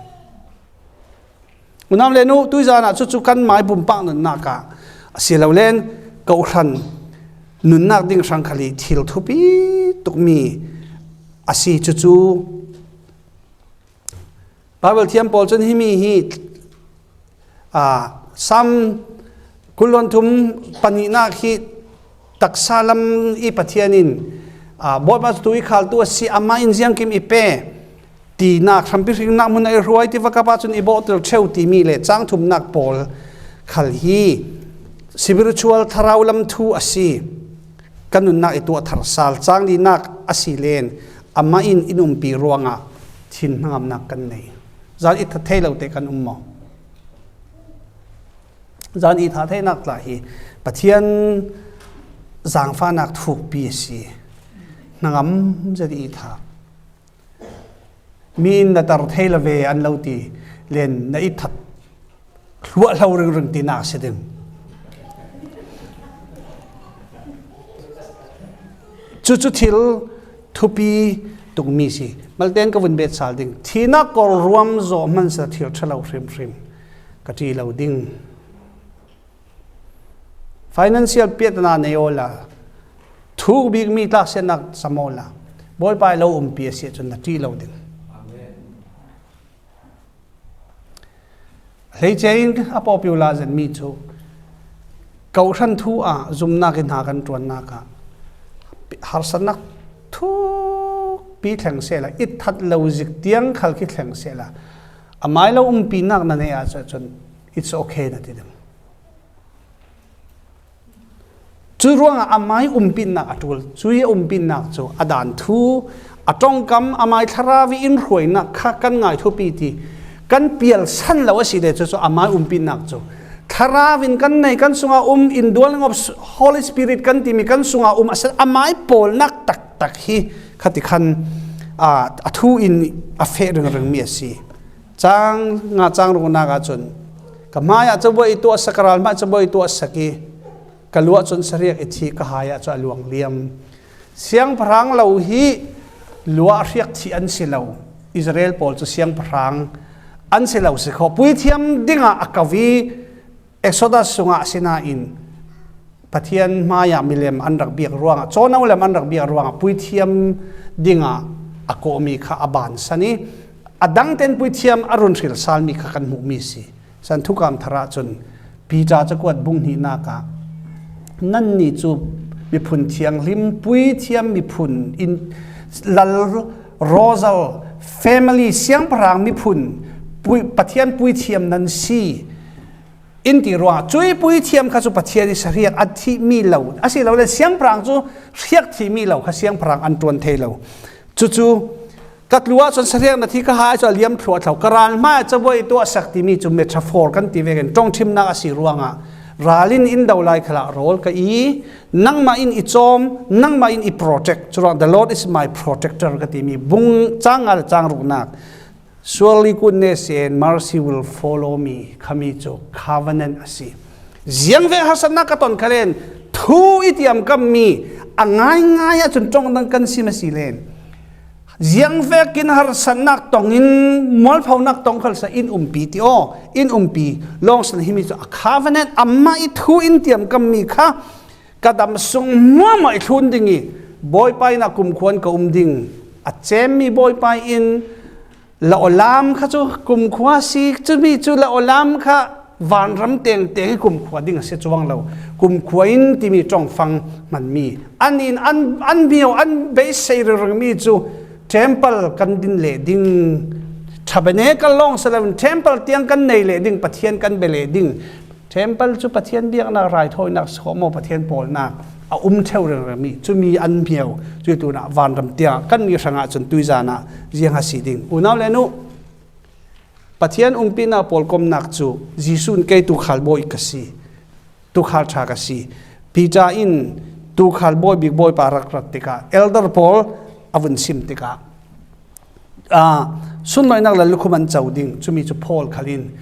Unau le nu, tuizan ah cucu kan mai pumpak nunnak ah a si lo len, kohhran nunnak ding hrang khal i thil thupi tukmi a si. Cucu Bible thiam pawl cun himi hi, aa, Saam kul le thum pahnihnak hi taksa lam i Pathian in, aa, Bawipa cu tuu i khaltu a si, amah in ziangkim i pe, tinak, hrampi hringnak hmun ah i hruai, tiva kap ahcun i bawhter ṭheu timi le cang thumnak pawl khal hi spiritual, thlarau lam thu a si. kan nunnak i tuah thar sal. Cang linak a si len, amah in in umpi ruangah thin hnangamnak kan nei. Zan i that thei lo te kan um maw? Zan i that theinak tla hi Pathian zangfahnak thukpi a si. Hnangam zet i that. Mi in na tar thei lo ve an lo ti len na i that hluah hlo ringring tinak si ding. Cucu thil thupi tukmi si. Malten ka vun bet sal ding. Thihnak kawlruam zawh hmansa thil ṭha lo hrimhrim ka ṭi lo ding. Financial piatna nei awla, thuk bikmi tlaksiatnak sam awla, Bawipa i lo umpi a si ahcun na ṭih lo ding. Hleice in a pawpiu la zetmi cu, kohhran thu ah zumnak i hna kan ṭuannak ah harsatnak thukpi thleng sehla, i that lo zik tiang khal khi thleng sehla, amai lo umpinak na neih ahcun it's okay na ti ding. Cu ruangah amai umpinak a ṭul. Cu i umpinak cu a daan thu, a ṭongkam, amai thlarau i in hruainak kha kan ngai thupi ti kan pial san lo a si le cucu amai umpinak cu thlarau in kan nei, kan sungah um, indwelling of Holy Spirit kan timi kan sungah um a si. Amai pawlnak taktak hi khati khan, aa, a thu in a feh ringringmi a si. Cang nga cang ruknak ahcun ka hmaiah cabuai i tuahsak, ka ral hmaiah cabuai i tuahsak i ka luah cun sariak i thih, ka hai ahcun a luang liam. Siangpahrang lo hi luah hriak thih an si lo. Israel pawl cu siangpahrang an si lo si kho. Puithiam dingah a ko i Exodus sungah asinain Pathian hmaiah milem an rak biak ruangah, cawno lem an rak biak ruangah puithiam dingah a kawhmi kha a bansan i a dangten puithiam a run hril salmi kha kan hmuhmi si. San thukam thar ahcun Peter cakuat bung hnihnak ah, nannih cu miphun thianghlim, puithiam miphun in, lal, rawzal, family, siangpahrang miphun, pui-, Pathian puithiam nan si in ti ruangah, cui puithiam kha cu Pathian i sariak a thihmi lo, asilole siangpahrang cu hriak thihmi lo kha siangpahrang an ṭuan thei lo. Cucu ka tlu ahcun sariak na thi, ka hai cu a liam thluahthlo, ka ral hmaiah cabuai i tuahsak timi cu metaphor kan ti vekin ṭongṭhimnak a si ruangah ral in in do lai khalah rawl ka i, nangmah in i cawm, nangmah in i protect. Curuang, "The Lord is my protector," ka timi bung cang nga le cang ruknak, "Surely goodness and mercy will follow me," khami cu covenant a si. Ziangvek harsatnak ka ton khalen, thu i tiamkammi a ngaingai ahcun ṭongdang kan sim a si len, ziangvekin harsatnak tongin, mualphonak tong khalsa in umpi ti aw, in umpi lawngsan himi cu a covenant, amah i thu in tiamkammi kha ka dam sung hmuahhmuah i thlun ding i Bawipa in a kumkhua in ka um ding, a cemmi Bawipa in, Laolam kha cu kumkhua a si, cumi cu Laolam kha vanram tengteng i kumkhua ding a si cuang lo. Kumkhua in timi ṭongfang hmanmi. An in an, an mio, an beisei ringringmi cu temple kan din leh ding, tabernacle lawng si loin temple tiang kan nei leh ding, Pathian kan bia leh ding. Temple cu Pathian biaknak, raithawinak si kho maw, Pathian pawlnak a um ṭheo ringringmi, cumi an mio, cui tlunah vanram tiang kannih hrangah cun tuizan ah ziang a si ding. Unau le nu, Pathian umpinak pawlkomnak cu Jesuh in kei tuukhal bawi ka si, tuukhal ṭha ka si. Peter in tuukhal bawi bik Bawipa rak rat tikah, elder pawl a vun sim tikah, aa, sunlawinak lallukhum an co ding, cumi cu Paul khal in,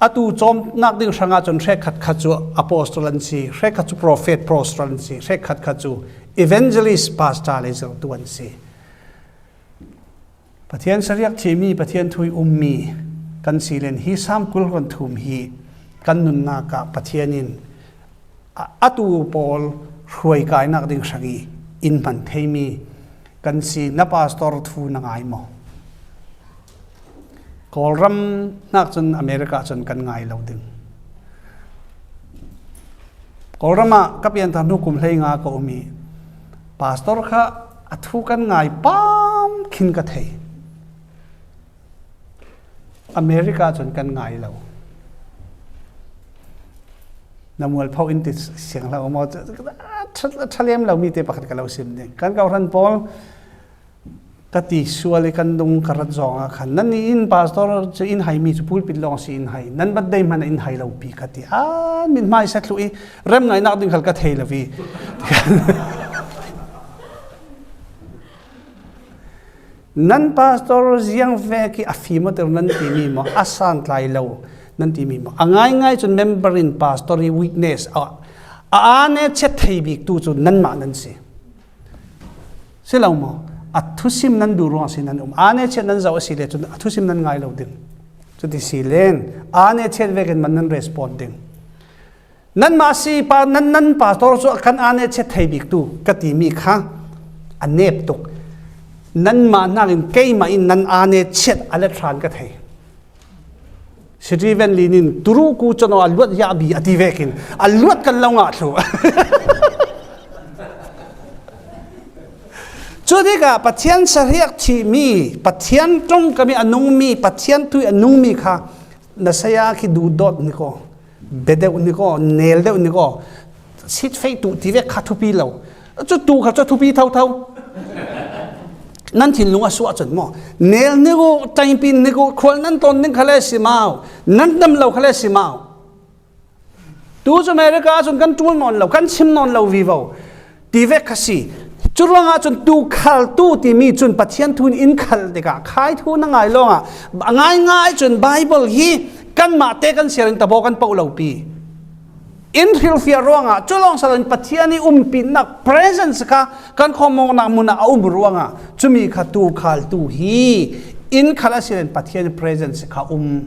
atu cawmnak ding hrangah cun hrekkhat khat cu apostol an si, hrekkhat cu prophet, apostle an si, hrekkhat khat cu evangelist, pastor le zirhtu an si. Pathian sariak thimi, Pathian thu i ummi kan si len hi Salm kul hluan thum hi kan nunnak ah Pathian in a, atu pawl hruaikainak ding hrang i in hman theimi kan si. Na pastor thu na ngai maw? Kawlram hnak cun America cun kan ngai lo ding. Kawlram ah ka pianthar hnu kum hleinga ka um i pastor kha a thu kan ngai pam khin ka thei. America cun kan ngai lo. Na mualpho in ti siang hlah maw? Ṭha, ṭha lem lo mite pakhat ka lo sim ding. Kan kohran pawl ka ti sual i kan dung ka rat zawng ah khan, "Nan i in pastor cu in hai mi cu pulpit lawng si in hai. Nan birthday hmanh ah in hai lo pi," ka ti. A, mithmai sa thluh i rem ngainak ding khal ka thei lo i. Nan pastor ziang vek i a fim awter nan timi maw, a santlai lo nan timi maw? A ngaingai cun member in pastor i weakness a, a aa ne chiat thei bik tu cu nanmah nan si. Si lo maw? A thusim nan duh ruang si nan um. Aa ne chiat nan zoh a si le cun a thusim nan ngai lo ding. Cuti si len, aa ne chiat vekin man nan respond ding. Nanmah si pa, nan, nan pastor cu kan aa ne chiat thei bik tu ka timi kha a nep tuk. Nanmah hnakin keimah in nan aa ne chiat a let hran ka thei. Steven Lin in, "Turu ku cun a luat yah bi," a ti vekin a luat kan lo ngah thluh. Cu tikah Pathian sahriak thimi, Pathian ṭongkam i a nungmi, Pathian thu i a nungmi kha na saya khi duhdawt ni ko, bia deuh ni ko, nel deuh ni ko, sit fei tu ti vek kha thupi lo. Cu tu kha cu thupi thotho. Nan thinlung a suah cun maw? Nel ni ko, tainpin ni ko, khual nan ton ding kha le si mau, nan dam lo kha le si mau. Tu cu America ah cun kan ṭul nawn lo, kan chim nawn lo vivo ti vek kha si. Cu ruangah cun tu khaltu timi cun Pathian thu in in khal tikah khai thu na ngai lawngah a ngaingai cun Bible hi kanmah te kan siar in tabaw kan poh lo pi. In hrilhfiah ruangah cu lawng sal in Pathian i umpinak presence kha kan khawmawknak hmun ah a um ruangah cumi kha tu khaltu hi in khal a si len Pathian i presence kha um.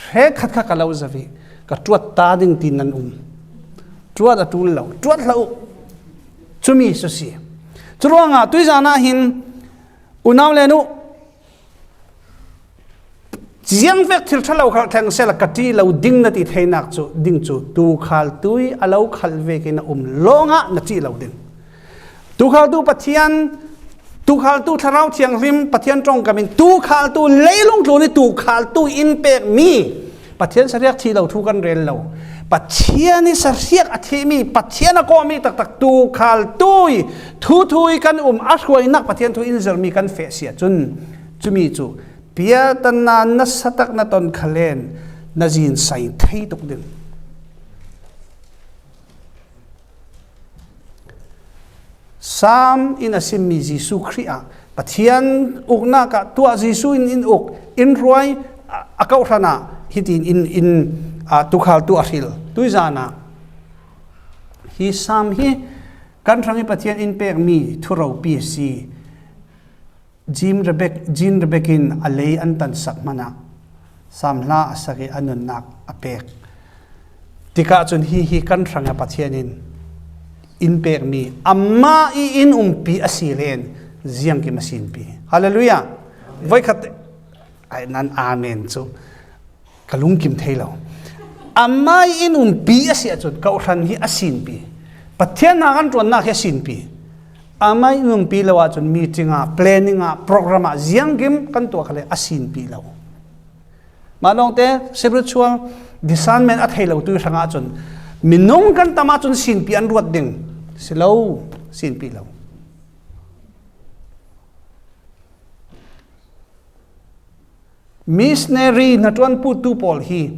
Hrekkhat kha ka lo za ve, ka ṭuat ta ding ti nan um. Ṭuat a ṭul lo, ṭuat hlah uh. Cumi cu si. Curuangah tuizan ah hin unau le nu, ziangvek thil ṭha lo khal thleng sela ka ṭih lo ding na ti theinak cu, ding cu, tu khaltu i a lo khal vekin a um lawngah na ṭih lo ding. Tukhaltu Pathian, tukhaltu Thlarau Thianghlim, Pathian ṭongkam in tukhaltu leilung tlun i tukhaltu in pekmi Pathian sahriak thih lo thu kan rel lo. Pathian i sahriak a thihmi, Pathian a kawhmi taktak tukhaltu i thuthu i kan um, a hruainak Pathian thu in zirmi kan feh si ahcun, cumi cu piatanna nasa tak na ton khalen na zin sai thei tuk ding. Saam in a simmi Jesuh Khrih ah Pathian uknak ah tuah, Jesuh in in uk, in hruai, a, a kawhhran ah hitin in, in, a, tukhaltu a hril. Tuizan ah hi Saam hi kan hrang i Pathian in pekmi thu ropi a si. Jean Rebek, Jean Rebek in a lei an tansak hmanh ah Saam hla a sak i a nunnak a pek. Tikah cun hihi kan hrangah Pathian in in pekmi amah i in umpi a si len ziangkim a sinpi. Hallelujah! Voikhat ai nan amen cu. Ka lungkim thei lo. Amah i in umpi a si ahcun kawhhran hi a sinpi. Pathian hna kan ṭuannak hi a sinpi. Amah i in umpi lo ahcun meeting ah, planning ah, program ah ziangkim kan tuah khal le a sinpi lo. Mah lawngte spiritual discernment a thei lo tu hrangah cun minung kan tam ahcun sinpi an ruat ding. Si lo, sinpi lo. Missionary hnaṭuan puttu pawl hi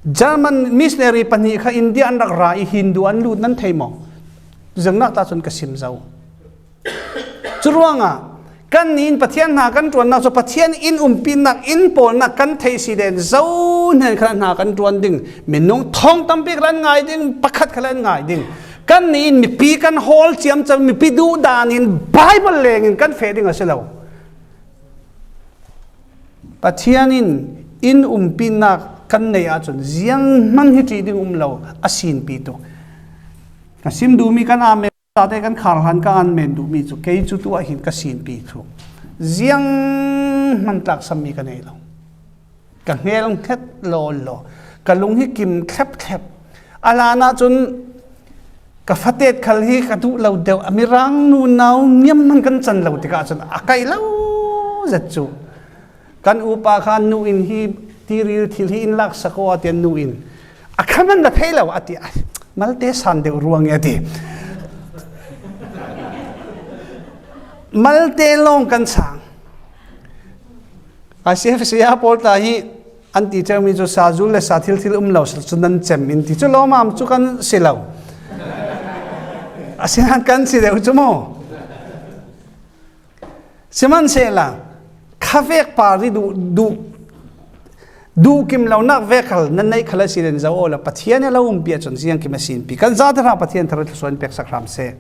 German missionary pahnih kha India an rak ra i Hindu an lut nan thei maw? Zirnak ta cun ka sim zo. Curuangah kannih in Pathian hna kan ṭuannak cu Pathian in umpinak, in pawlnak kan theih si len zo hnen khalah hna kan ṭuan ding. Minung thawng tampi khalah an ngai ding, pakhat khalah an ngai ding. Kannih in mipi kan hawl ciamco, mipi duh dan in Bible leng in kan feh ding a si lo. Pathian in in umpinak kan neih ahcun zianghman hi ṭih ding um lo, a sinpi tuk. Ka sim duhmi kan amen, tate kan khar hlan ka amen duhmi cu kei cu tu ah hin ka sinpi tuk. Zianghman tlaksammi ka nei lo. Ka hngal hnget lawlaw, ka lung hi kim thlep thlep. A hlan ahcun ka fatet khal hi ka duh lo deuh. A Mirang nunau niam hman kan can lo tikah cun a kaih lo zet cu. Kan upa kha an nu in hi Ril thil hi in laksak aw a ti, a nu in a kha man na thei lo a ti. "Ai, malte san deuh ruang e," a ti. Malte lawng kan sang. A C F C a pawl ta hi an ti cheu mi cu sa zul le sa thil thil um lo sa cu nan cem in ti cu lawmam cu kan si lo. A si nan kan si deuh cu maw? Sihmanhsehla, khavek par ri duh, duh, duh kim lonak vek khal nan neih khal a si len zo awla Pathian a lo umpi ahcun ziang kim a sinpi. Kan zate hra Pathian thar thlusuah in peksak hram seh.